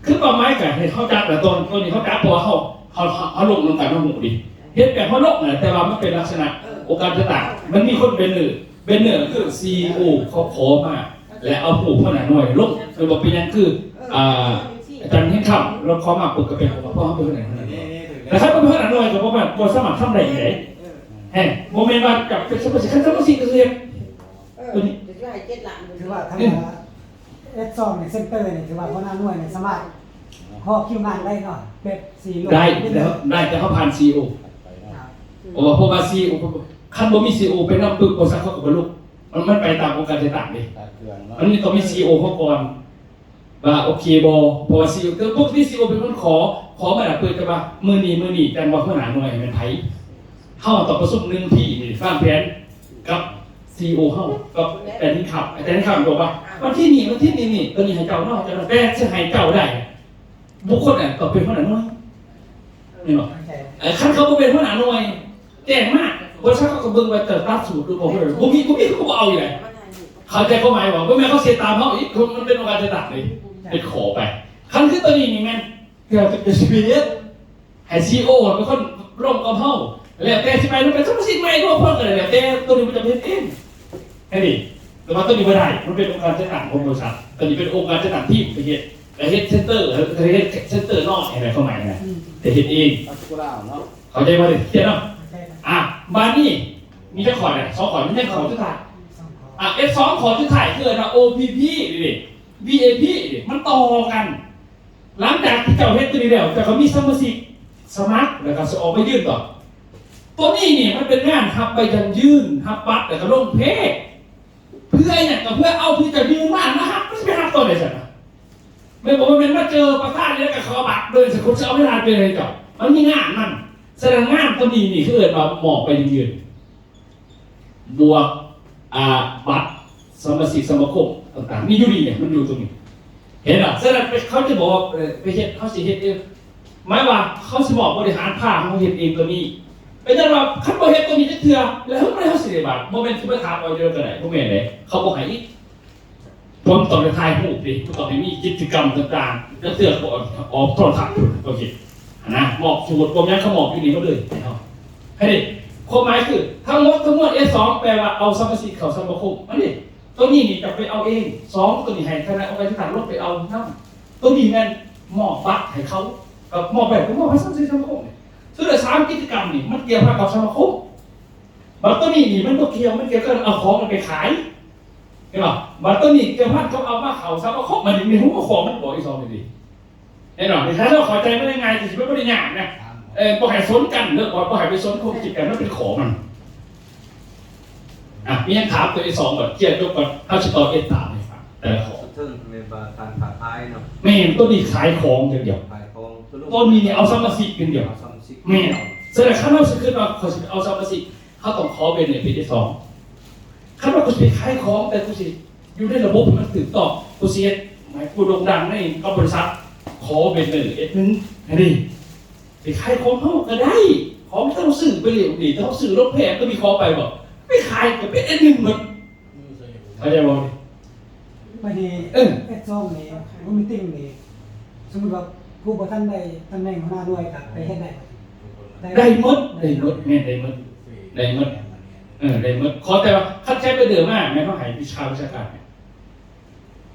ຄືເປົ້າໝາຍກະໃຫ້ເຮົາຈັດລະ ຕອນ ຕອນນີ້ເຮົາຈັດ ເພາະວ່າເຮົາ ເຮົາ ເຮົາລົງນຳກັນ ເຮົາຮູ້ດີ ເຮັດແບບເຮົາລົງນະ ແຕ່ວ່າມັນເປັນລັກສະນະອົງການຈັດຕັ້ງ ມັນມີຄົນເປັນເນີ ເປັນເນີຄື ຊີອີໂອ ເຂົາຂໍມາ ແລະ ເອົາຜູ້ຫົວໜ້າໜ່ວຍລົງ ແມ່ນບໍ່? ເປັນຫຍັງຄື ອ່າ ຈັນເຫັນຄ່ຳ ແລ້ວຂໍມາປຶກກໍເປັນ ເພາະເຮົາບໍ່ເຮັດໃຫ້ມັນ ແລ້ວຄັນບໍ່ເຮັດໜ່ວຍກໍບໍ່ແມ່ນ ບໍ່ສາມາດທຳໄດ້ອີກເດ້ ແຮງ ບໍ່ແມ່ນວ່າຈະເປັນສະມາຊິກ ຄັນສະມາຊິກກໍຄືເຮັດ ເອີ ນີ້ ຖືວ່າທຳ ເອັດສອງ ນີ້ ເຊັນເຕີນີ້ ຖືວ່າຫົວໜ້າໜ່ວຍນີ້ສາມາດຮອກຄິວງານໄດ້ເນາະ ແບບ ຊີອີໂອ ໄດ້ ໄດ້ ແຕ່ເຮົາຜ່ານ ຊີອີໂອ ເພາະວ່າ ເພາະວ່າ ຊີອີໂອ ຄັນບໍ່ມີ ຊີອີໂອ ໄປນຳປຶບ ບໍລິສັດເຂົາກໍບໍ່ລຸກ ມັນ ມັນໄປຕາມອົງການຈັດຕັ້ງເດ້ ມັນຕ້ອງມີ ຊີອີໂອ ເຂົາກ່ອນ ວ່າໂອເຄບໍ່ ເພາະວ່າຊີອີໂອ ແຕ່ປົກກະຕິຊີອີໂອເປັນຄົນຂໍ ຂໍມາແລ້ວເປີດ ແຕ່ວ່າມື້ນີ້ ມື້ນີ້ຈັ່ງວ່າຫົວໜ້າໜ່ວຍແມ່ນໃຜ ເຮົາຕ້ອງປະຊຸມໜຶ່ງທີນີ້ ວາງແຜນກັບຊີອີໂອເຮົາ ກັບແຕນທິງຄຳ ແຕນທິງຄຳບອກວ່າ ວັນທີນີ້ ວັນທີນີ້ນີ້ ໂຕນີ້ໃຫ້ເຈົ້າເນາະ ເຈົ້າເນາະ ແຕ່ຊິໃຫ້ເຈົ້າໄດ້ ບຸກຄົນນັ້ນຕ້ອງເປັນຫົວໜ້າໜ່ວຍ ແມ່ນບໍ່? ເອີ ຄັນເຂົາບໍ່ເປັນຫົວໜ້າໜ່ວຍ ແຈ້ງມາ ບໍລິສັດເຂົາກໍເບິ່ງວ່າຈະຕັດສູດຫຼືບໍ່ ບໍ່ມີ ບໍ່ມີ ເຂົາກໍບໍ່ເອົາຢູ່ແຫຼະ ເຂົ້າໃຈຄວາມໝາຍບໍ່? ບໍ່ແມ່ນເຂົາເຮັດຕາມເຮົາອີກ ມັນເປັນອົງການຈັດຕັ້ງເດ້ ເຮັດຂໍໄປ ຄັນຄືໂຕນີ້ນີ້ແມ່ນ ເພື່ອຈະຊິໄປເຮັດ ໃຫ້ຊີອີໂອເປັນຄົນລົງກັບເຮົາ ແລ້ວແຕ່ຊິໄປນຳກັນ ສະມາຊິກໃໝ່ ຫຼືວ່າເພິ່ນກໍໄດ້ ແລ້ວແຕ່ ໂຕນີ້ມັນຈະເຮັດເອງ ແຄ່ນີ້ ແຕ່ວ່າໂຕນີ້ບໍ່ໄດ້ ມັນເປັນອົງການຈັດຕັ້ງຂອງບໍລິສັດ ໂຕນີ້ເປັນອົງການຈັດຕັ້ງທີ່ໄປເຮັດ ໄປເຮັດເຊັນເຕີ ໄປເຮັດເຊັນເຕີນ້ອຍ ໃຫ້ໄດ້ຄວາມໝາຍນະ ໄປເຮັດເອງ ເຂົ້າໃຈບໍ່? ເຂົ້າໃຈເນາະ ອ່າ ບາດນີ້ມີຈັກຂໍ້ແດ່? ສອງຂໍ້ ມີແຕ່ຂໍ້ສຸດທ້າຍ ອ່າ ເອັດສອງ ຂໍ້ສຸດທ້າຍຄືເອີ້ນວ່າ ໂອພີພີ ນີ້ເດ້ ວີໄອພີ ນີ້ເດ້ ມັນຕໍ່ກັນ ຫຼັງຈາກທີ່ເຈົ້າເຮັດໂຕນີ້ແລ້ວ ເຈົ້າກໍມີສະມາຊິກສະໝັກ ແລ້ວກໍຊິອອກໃບຢືນຕໍ່ ໂຕນີ້ນີ້ມັນເປັນງານຮັບໃບຢັ້ງຢືນ ຮັບບັດ ແລ້ວກໍລົງເພຈ ເພື່ອຫຍັງ? ກໍເພື່ອເອົາທີ່ເຈົ້າຍື່ນມາ ມາຮັບ ມັນຊິໄປຮັບຕອນໃດຊັ້ນນະ? ແມ່ນບໍ່? ບໍ່ແມ່ນມາເຈີປະທານແລ້ວກໍຂໍບັດເລີຍ ຊິຄົນຊິເອົາເວລາໄປເຮັດຫຍັງ? ມັນມີງານມັນ. ສະນັ້ນງານໂຕນີ້ນີ້ ເຂົາເອີ້ນວ່າມອບໃບຢັ້ງຢືນ ບວກ ອ່າ ບັດສະມາຊິກສະມາຄົມຕ່າງໆ ມີຢູ່ນີ້ ມັນຢູ່ຕົງນີ້ ເຫັນບໍ່? ສະນັ້ນເຂົາຈະບອກວ່າ ເອີ ໄປເຮັດ ເຮົາຊິເຮັດເອງ ໝາຍວ່າເຂົາຊິມອບບໍລິຫານພາເຮົາເຮັດເອງໂຕນີ້. ເປັນຫຍັງວ່າຄັນບໍ່ເຮັດໂຕນີ້ຈັກເທື່ອ ແລ້ວເຮົາບໍ່ໄດ້ ເຮົາຊິໄດ້ບາດ ບໍ່ແມ່ນຊິມາຖາມເອົາຢູ່ນັ້ນກໍໄດ້ ບໍ່ແມ່ນເດ້. ເຂົາບໍ່ໃຫ້ອີກ ເພາະມັນຕ້ອງໄດ້ຖ່າຍຮູບເດ້ ມັນຕ້ອງໄດ້ມີກິດຈະກຳຕ່າງໆ ແລ້ວເທື່ອກໍອອກ ອອກໂທລະທັດພຸ້ນ ກໍເຮັດຫັ້ນນະ ມອບສູດ ມອບຫຍັງ ເຂົາມອບຢູ່ນີ້ໝົດເລີຍໃຫ້ເຮົາ ເຫັນເດ້. ຄວາມໝາຍຄື ທັງໝົດທັງມວນ ເອັດສອງ ແປວ່າເອົາສະມາຊິກເຂົ້າສະມາຄົມ ອັນນີ້ ໂຕນີ້ນີ້ຈະໄປເອົາເອງ ສອງ ໂຕນີ້ໃຫ້ຄະນະອົງການຈັດຕັ້ງລົງໄປເອົານຳ ໂຕນີ້ແມ່ນມອບບັດໃຫ້ເຂົາ ກໍມອບໄປ ກໍມອບໃຫ້ສະມາຊິກສະມາຄົມ. ສ່ວນສາມ ກິດຈະກຳນີ້ ມັນກ່ຽວພັນກັບສະມາຄົມ ບັດໂຕນີ້ນີ້ມັນບໍ່ກ່ຽວ ມັນກ່ຽວກັບເອົາຂອງໄປຂາຍ ເຫັນບໍ່? ບັດໂຕນີ້ກ່ຽວພັນກັບເອົາມາເຂົ້າສະມາຄົມ ມັນມີຫົວຂໍ້ມັນບອກອີກສອງນີ້ ເຫັນບໍ່? ຖ້າເຮົາເຂົ້າໃຈມັນງ່າຍ ຊິບໍ່ໄດ້ຍາກນະ ເອີ ບໍ່ໃຫ້ສົນກັນເດີ ບໍ່ ບໍ່ໃຫ້ໄປສົນຄວາມຄິດກັນ ມັນເປັນຂໍ້ມັນ. ອ່ະ ມີຫຍັງຖາມໂຕທີສອງກ່ອນ ເຄຍຈົບກ່ອນ ເຮົາຊິຕໍ່ເອັດສາມໃຫ້ຟັງ ແຕ່ລະຂໍ້. ເທິງແມ່ນວ່າການຄ້າຂາຍເນາະ. ແມ່ນ ໂຕນີ້ຂາຍຂອງຢ່າງດຽວ ຂາຍຂອງ ໂຕນີ້ນີ້ເອົາສະມາຊິກຢ່າງດຽວ ເອົາສະມາຊິກ ແມ່ນ. ສະນັ້ນຄັນເຮົາຊິຄິດວ່າ ຂ້ອຍຊິເອົາສະມາຊິກ ເຮົາຕ້ອງຂໍເປັນເອເພເອສອງ ຄັນວ່າຂ້ອຍຊິໄປຂາຍຂອງ ແຕ່ຂ້ອຍຊິຢູ່ໃນລະບົບໃຫ້ມັນຖືກຕ້ອງ ຂ້ອຍຊິເຮັດໃຫ້ຜູ້ໂດ່ງດັງໃນກັບບໍລິສັດ ຂໍເປັນເອເພເອສໜຶ່ງຫັ້ນເດ້. ໄປຂາຍຂອງເຮົາກໍໄດ້ ຂອງເຈົ້າຊື້ໄປແລ້ວນີ້ ເຈົ້າຊື້ລົງແພງ ກໍມີຂໍໄປບໍ່? ໄປຂາຍກໍເປັນເອເພເອສໜຶ່ງໝົດ ເຂົ້າໃຈບໍ່? ບັດນີ້ ເອີ ເອັດສອງນີ້ ໂຮມມີດຕິ້ງນີ້ ສົມມຸດວ່າຜູ້ບໍ່ທັນໄດ້ຕຳແໜ່ງຫົວໜ້າໜ່ວຍກໍໄປເຮັດໄດ້ບໍ່? ໄດ້ໝົດ ໄດ້ໝົດ ແມ່ນ ໄດ້ໝົດ ໄດ້ໝົດ ເອີ ໄດ້ໝົດ. ຂໍແຕ່ວ່າຄັນໃຊ້ໄປເດີມາ ແມ່ນເຮົາໃຫ້ວິຊາ ວິຊາການ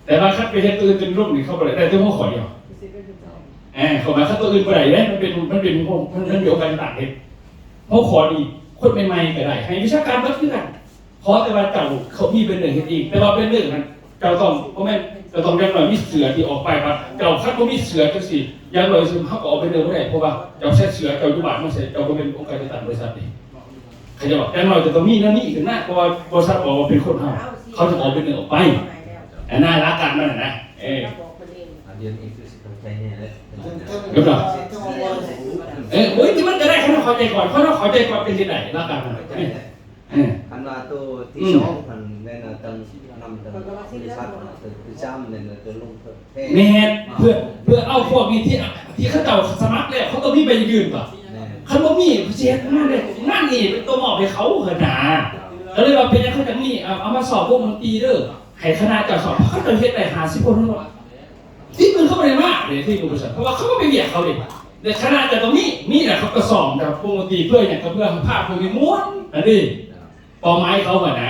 ແຕ່ວ່າຄັນໄປເຮັດໂຕອື່ນເປັນລົງນີ້ ເຂົາບໍ່ໄດ້ ໄດ້ແຕ່ຫົວຂໍ້ດຽວ. ເອີ ເຂົາວ່າຄັນໂຕອື່ນບໍ່ໄດ້ເດ້ ມັນເປັນ ມັນເປັນ ມັນ ມັນມີໂອກາດຕ່າງເຮັດ ຫົວຂໍ້ນີ້ຄົນໃໝ່ໆກໍໄດ້ ໃຫ້ວິຊາການເບິດຄືກັນ. ຂໍແຕ່ວ່າເຈົ້າ ເຂົາມີແບນເນີເຮັດເອງ ແຕ່ວ່າແບນເນີນັ້ນ ເຈົ້າຕ້ອງ ບໍ່ແມ່ນ ເຈົ້າຕ້ອງຢ່າງໜ້ອຍມີເສື້ອທີ່ອອກປ້າຍວ່າ ເຈົ້າ ຄັນບໍ່ມີເສື້ອຈັ່ງຊີ້ ຢ່າງໜ້ອຍເຮົາກໍອອກແບນເນີບໍ່ໄດ້ ເພາະວ່າເຈົ້າໃສ່ເສື້ອ ເຈົ້າຢູ່ບ້ານມາໃສ່ ເຈົ້າບໍ່ແມ່ນອົງການຈັດຕັ້ງບໍລິສັດເດ້. ເຂົາເຈົ້າບອກ ຢ່າງໜ້ອຍກໍຕ້ອງມີແນວນີ້ຂຶ້ນນະ ເພາະວ່າບໍລິສັດບອກວ່າເປັນຂອງເຮົາ ເຂົາຈຶ່ງອອກແບນເນີອອກໄປ ອັນນັ້ນຫຼັກການມັນນະ. ເອີ ດຽວນີ້ຄືຊິເຂົ້າໃຈແນ່ແລ້ວ ເອີ ໂອ້ຍ ທີ່ມັນກໍໄດ້ ຄັນເຮົາເຂົ້າໃຈກ່ອນ ຄັນເຮົາເຂົ້າໃຈກ່ອນ ເປັນຈັ່ງໃດ ຫຼັກການມັນ ເອີ ຄັນວ່າໂຕທີສອງ ອືມ ຫັ້ນແມ່ນນຳຕັ້ງບໍລິສັດ ໂຕທີສາມແມ່ນໂຕລົງ ແມ່ນ ເພື່ອ ເພື່ອເອົາພວກນີ້ທີ່ ທີ່ເຂົາເຈົ້າສະໝັກແລ້ວ ເຂົາຕ້ອງມີໃບຍື່ນບໍ່? ແມ່ນ ຄັນບໍ່ມີ ເຂົາຊິເຮັດງານໄດ້ ງານນີ້ເປັນໂຕມອບໃຫ້ເຂົາຫັ້ນນາ. ກໍເລີຍວ່າເປັນຫຍັງເຂົາຈັ່ງມີ ເອົາ ເອົາມາສອບວົງດົນຕີເດີ ໃຫ້ຄະນະເຈົ້າສອບ ເຂົາເຈົ້າເຮັດໄດ້ຫ້າສິບຄົນເນາະ. ທີ່ມືເຂົາບໍ່ໄດ້ມາເດ້ ທີ່ມືບໍລິສັດ ເພາະວ່າເຂົາກໍໄປວຽກເຂົາເດ້ ແລະ ຄະນະເຈົ້າກໍມີ ມີແຫຼະ ເຂົາກໍສອບແຕ່ວົງດົນຕີ ເພື່ອຫຍັງ? ກໍເພື່ອພາພວກນີ້ມ່ວນຫັ້ນເດ້ ເປົ້າໝາຍເຂົາຫັ້ນນາ.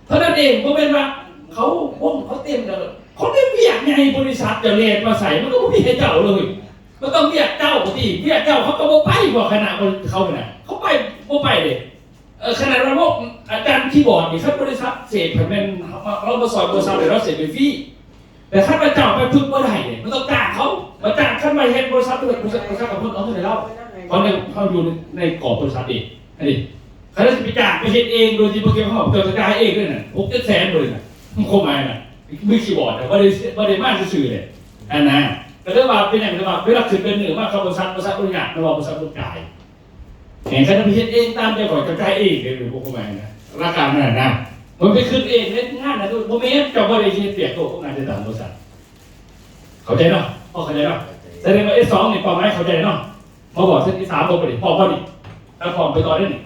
ເທົ່ານັ້ນເອງ ບໍ່ແມ່ນວ່າເຂົາ ວົງເຂົາເຕັມແລ້ວ ຄົນເຮັດວຽກໃຫຍ່ບໍລິສັດຈະແລ່ນມາໃສ່ ມັນກໍບໍ່ມີໃຫ້ເຈົ້າເລີຍ ມັນຕ້ອງວຽກເຈົ້າຕິ ວຽກເຈົ້າເຂົາກໍບໍ່ໄປ ພວກຄະນະເຂົາຫັ້ນນະ ເຂົາໄປບໍ່ໄປເດ້. ເອີ ຂະໜາດວ່າພວກອາຈານຄີບອດນີ້ ຄັນບໍລິສັດເສກໃຫ້ແມ່ນ ເຮົາ ເຮົາມາສອນບໍລິສັດແລ້ວເຮົາເສກໄປຟຣີ ແຕ່ຄັນວ່າເຈົ້າໄປຝຶກບໍ່ໄດ້ເດ້ ມັນຕ້ອງຈ້າງເຂົາ ມາຈ້າງ ຄັນວ່າເຮັດບໍລິສັດ ບໍລິສັດ ບໍລິສັດກໍເພິ່ນເອົາເງິນໃຫ້ເຮົາ ເພາະເຮົາຢູ່ໃນກອບບໍລິສັດເດ້ ອັນນີ້ ຄັນເຮົາຊິໄປຈ້າງໄປເຮັດເອງໂດຍທີ່ບໍ່ກ່ຽວຂ້ອງ ເຈົ້າຈະຈ່າຍເອງເດ້ນະ ຫົກເຈັດແສນເດ້ນະ ຄວາມໝາຍນະ ມືຄີບອດນະ ບໍ່ໄດ້ ບໍ່ໄດ້ມາຊື່ໆເດ້ ອັນນະ ກໍເລີຍວ່າເປັນຫຍັງ ເລີຍວ່າເວລາຂຶ້ນເປັນໜີ້ມາກັບບໍລິສັດ ບໍລິສັດອະນຸຍາດ ແມ່ນບໍ່ ບໍລິສັດບໍ່ຈ່າຍ ແມ່ນ ຄັນໄປເຮັດເອງຕາມໃຈຂ້ອຍ ເຈົ້າຈ່າຍເອງເດ້ ບໍ່ຄວບໝາຍນະ ຫຼັກການມັນນະ ມັນໄປຂຶ້ນເອງເດ້ ງານນະ ບໍ່ແມ່ນ ເຈົ້າບໍ່ໄດ້ເຮັດວຽກໂຕະງານໃນຕ່າງບໍລິສັດ ເຂົ້າໃຈເນາະ ພໍເຂົ້າໃຈເນາະ ສະແດງວ່າ ເອສສອງ ນີ້ເປົ້າໝາຍເຂົ້າໃຈເນາະ ມາບອກເຊັ່ນ ເອສສາມ ບໍ່ໄດ້ ພໍບໍ່ນີ້ ແລ້ວພ້ອມໄປຕໍ່ໄດ້ນີ້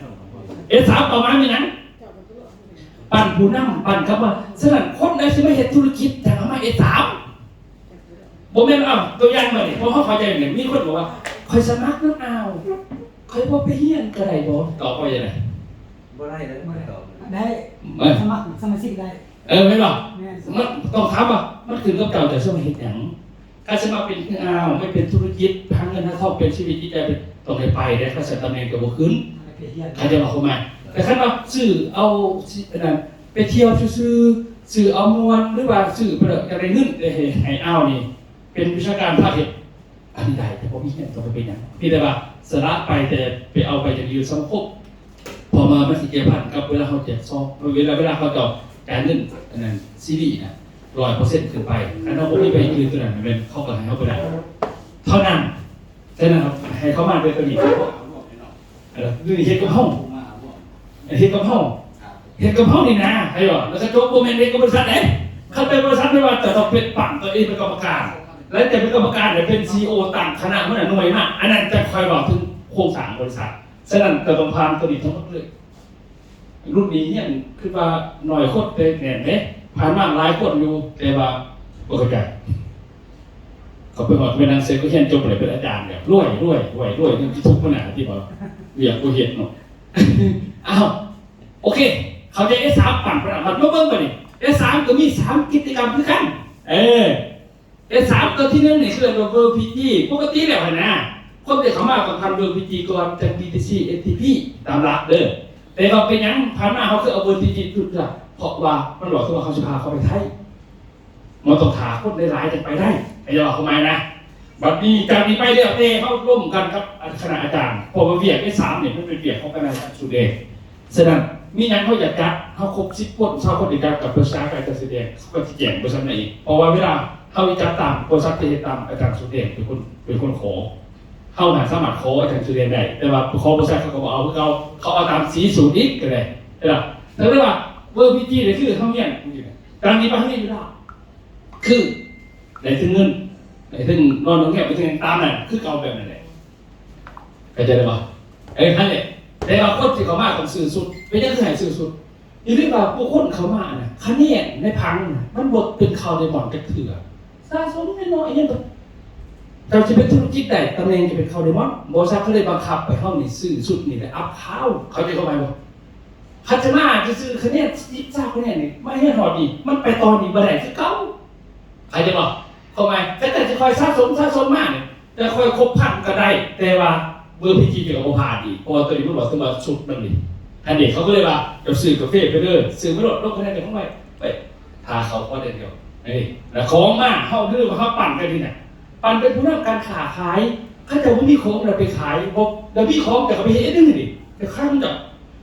ເອສສາມ ເປົ້າໝາຍມີຫຍັງ? ປັ້ນຜູ້ນຳ ປັ້ນຄຳວ່າ ສະນັ້ນ ຄົນໃດຊິມາເຮັດທຸລະກິດ ຕ້ອງເອົາມາ ເອສສາມ ບໍ່ແມ່ນ ເອົາຕົວຢ່າງມານີ້ ເພາະເຮົາເຂົ້າໃຈນີ້ ມີຄົນບອກວ່າ ຂ້ອຍສະໝັກນຳອາວ ຂ້ອຍບໍ່ໄປຮຽນກໍໄດ້ບໍ່? ຕອບວ່າຈັ່ງໃດ? ບໍ່ໄດ້ເລີຍ ບໍ່ໄດ້ຕອບ ໄດ້ ເອີ ສະໝັກ ສະມາຊິກໄດ້ ເອີ ແມ່ນບໍ່? ແມ່ນ ມັນຕ້ອງຖາມວ່າ ມັນຂຶ້ນກັບເຈົ້າ ເຈົ້າຊິມາເຮັດຫຍັງ? ຄັນຊິມາເປັນຄືອາວ ໄປເປັນທຸລະກິດ ຫາເງິນຫາທອງ ເປັນຊີວິດຈິດໃຈ ເປັນ ຕ້ອງໄດ້ໄປເດ້ ຄັນຊັ້ນຕຳແໜ່ງກໍບໍ່ຂຶ້ນ ໄປຮຽນ ເຂົ້າໃຈບໍ່ຄວາມໝາຍ? ແຕ່ຄັນວ່າຊື້ເອົາ ຊິ ອັນນັ້ນ ໄປທ່ຽວຊື່ໆ ຊື້ເອົາມ່ວນ ຫຼືວ່າຊື້ເພື່ອຢາກໄດ້ເງິນ ແຕ່ໃຫ້ ໃຫ້ອາວນີ້ ເປັນວິຊາການພາກເຮັດ ອັນນີ້ໄດ້ ແຕ່ບໍ່ມີເງິນກໍບໍ່ເປັນຫຍັງ ມີແຕ່ວ່າສະຫຼະໄປ ແຕ່ໄປເອົາໄປຈາກຢູ່ສະມາຄົມ ເພາະວ່າມັນຊິກ່ຽວພັນກັບເວລາເຮົາແຈກຊອງ ເວລາ ເວລາເຂົາເຈົ້າຈ່າຍເງິນ ອັນນັ້ນ ຊີດີນະ ຮ້ອຍເປີເຊັນຂຶ້ນໄປ ຄັນເຮົາບໍ່ມີໃບຢືນໂຕນັ້ນ ແມ່ນເຂົາກໍໃຫ້ເຮົາບໍ່ໄດ້ເທົ່ານັ້ນ. ສະນັ້ນໃຫ້ເຂົາມາເປັນຕົວນີ້ ເອີ ເຮັດກັບເຮົາ ເຮັດກັບເຮົາ ເຮັດກັບເຮົານີ້ນະ ໃຫ້ວ່າ ແລ້ວກະຈົບ ບໍ່ແມ່ນເຮັດກັບບໍລິສັດເດ້. ຄັນເປັນບໍລິສັດ ແມ່ນວ່າຈະຕ້ອງເປັນຕັ້ງຕົວເອງເປັນກຳມະການ ແລ້ວຈະເປັນກຳມະການ ແລ້ວເປັນຊີອີໂອ ຕັ້ງຄະນະຫົວໜ້າໜ່ວຍມາ ອັນນັ້ນຈະຄ່ອຍເວົ້າເຖິງໂຄງສ້າງບໍລິສັດ. ສະນັ້ນຈະຕ້ອງຜ່ານຕົວນີ້ທັງໝົດເລີຍ. ລຸ້ນນີ້ຮຽນຄິດວ່າໜ້ອຍຄົນ ແຕ່ແໜ້ນເດ້ ຜ່ານມາຫຼາຍຄົນຢູ່ ແຕ່ວ່າບໍ່ເຂົ້າໃຈ. ເຂົາໄປຮອດແມ່ນນາງເຊ ກໍຮຽນຈົບແລ້ວ ເປັນອາຈານແລ້ວ ລວຍ ລວຍ ລວຍ ລວຍ ຍັງຊິທຸກມາໜ້າທີ່ວ່າວຽກບໍ່ເຮັດເນາະ. ອ້າວ ໂອເຄ ເຂົ້າໃຈ ເອສສາມ ປັ້ນປະນາ ບັດມາເບິ່ງບັດນີ້ ເອສສາມ ກໍມີສາມກິດຈະກຳຄືກັນ ເອີ ເອສສາມ ຕົວທີໜຶ່ງນີ້ ເອີ້ນວ່າ ເວີພີຈີ ປົກກະຕິແລ້ວຫັ້ນນະ ຄົນທີ່ເຂົ້າມາຕ້ອງຜ່ານ ເວີພີຈີ ກ່ອນ ຈັ່ງ ບີທີຊີ ເອທີພີ ຕາມຫຼັກເດີ. ແຕ່ວ່າເປັນຫຍັງຜ່ານມາເຮົາຄືເອົາ ເວີພີຈີ ຈຸດລະ ເພາະວ່າມັນຫຼອກ ຄືວ່າເຮົາຊິພາເຂົາໄປໄທ ມັນຕ້ອງຖ້າຄົນຫຼາຍໆ ຈັ່ງໄປໄດ້ ໃຫ້ເຈົ້າເຂົ້າໃຈນະ. ບັດນີ້ຈາກນີ້ໄປແລ້ວແຕ່ເຮົາລົມກັນກັບຄະນະອາຈານ ເພາະວ່າວຽກເອສສາມ ນີ້ມັນເປັນວຽກຂອງຄະນະອາຈານສຸດແດງ. ສະນັ້ນ ມີຫຍັງເຮົາຢາກຈັດ ເຮົາຄົບສິບຄົນ ຊາວຄົນ ທີ່ຈະກັບໄປປຶກສາກັບອາຈານສຸດແດງ ເຂົາກໍຊິແຈ້ງບໍລິສັດໃນອີກ ເພາະວ່າເວລາເຮົາຈັດຕາມ ບໍລິສັດຈະເຮັດຕາມອາຈານສຸດແດງເປັນຄົນ ເປັນຄົນຂໍ. ເຮົານະສາມາດຂໍອາຈານສຸດແດງໄດ້ ແຕ່ວ່າຂໍບໍລິສັດເຂົາກໍບໍ່ເອົາຄືເກົ່າ ເຂົາເອົາຕາມສີສູດອີກກໍໄດ້ເນາະ. ແຕ່ວ່າເວີພີຈີນີ້ຄືເຮົາຮຽນ ຕາມນີ້ໄປເຮົາຮຽນຢູ່ລາວ ຄືໄດ້ເຖິງເງິນ ໄດ້ເຖິງນອນໂຮງແຮມ ໄດ້ເຖິງຫຍັງຕາມນັ້ນ ຄືເກົ່າແບບນັ້ນແຫຼະ ເຂົ້າໃຈບໍ່? ເອີ ຫັ້ນແຫຼະ ແຕ່ວ່າຄົນທີ່ເຂົ້າມາຕ້ອງຊື້ຊຸດ. ເປັນຫຍັງຄືໃຫ້ຊື້ຊຸດ? ຢ່າລືມວ່າຜູ້ຄົນເຂົ້າມານະ ຄະແນນໃນຜັງນະ ມັນບໍ່ເປັນເຂົ້າໄດມອນຈັກເທື່ອ ສະສົມນ້ອຍໆ ຫຍັງ ເຈົ້າຊິເປັນທຸລະກິດໄດ້ ຕຳແໜ່ງຈະເປັນເຂົ້າໄດມອນ ບໍລິສັດເຂົາເລີຍບັງຄັບໃຫ້ເຮົານີ້ຊື້ຊຸດນີ້ແຫຼະ ອັບຄາວ ເຂົ້າໃຈຄວາມໝາຍບໍ່? ຄັນຈະມາຊື່ໆ ຄະແນນສິບ ຊາວຄະແນນນີ້ ມາຮຽນຮອດນີ້ ມັນໄປຕໍ່ນີ້ບໍ່ໄດ້ຄືເກົ່າ ເຂົ້າໃຈບໍ່? ຄວາມໝາຍ ຄັນເຈົ້າຊິຄ່ອຍສະສົມ ສະສົມມານີ້ ແຕ່ຂ້ອຍຄົບພັນກໍໄດ້ ແຕ່ວ່າເບີພີຈີກໍບໍ່ຜ່ານອີກ ເພາະວ່າຕົວນີ້ມັນບອກເຖິງວ່າຊຸດມັນນີ້ ອັນນີ້ເຂົາກໍເລີຍວ່າ ເຈົ້າຊື້ກາເຟໄປເດີ ຊື້ມາໂລດ ລົງຄະແນນເຈົ້າຂອງໄວ້ ໄປຖ້າເຂົາຂໍໄດ້ດຽວ ອັນນີ້ ແລ້ວຂອງມາ ເຮົາ ຫຼືວ່າເຮົາປັ່ນກັນນີ້ນະ ປັ່ນເປັນຜູ້ນຳການຄ້າຂາຍ ເຂົາເຈົ້າບໍ່ມີຂອງແລ້ວໄປຂາຍ ບໍ່ ແລ້ວມີຂອງເຈົ້າກໍໄປເຮັດອັນໜຶ່ງນີ້ ໄປຂາຍຂອງເຈົ້າ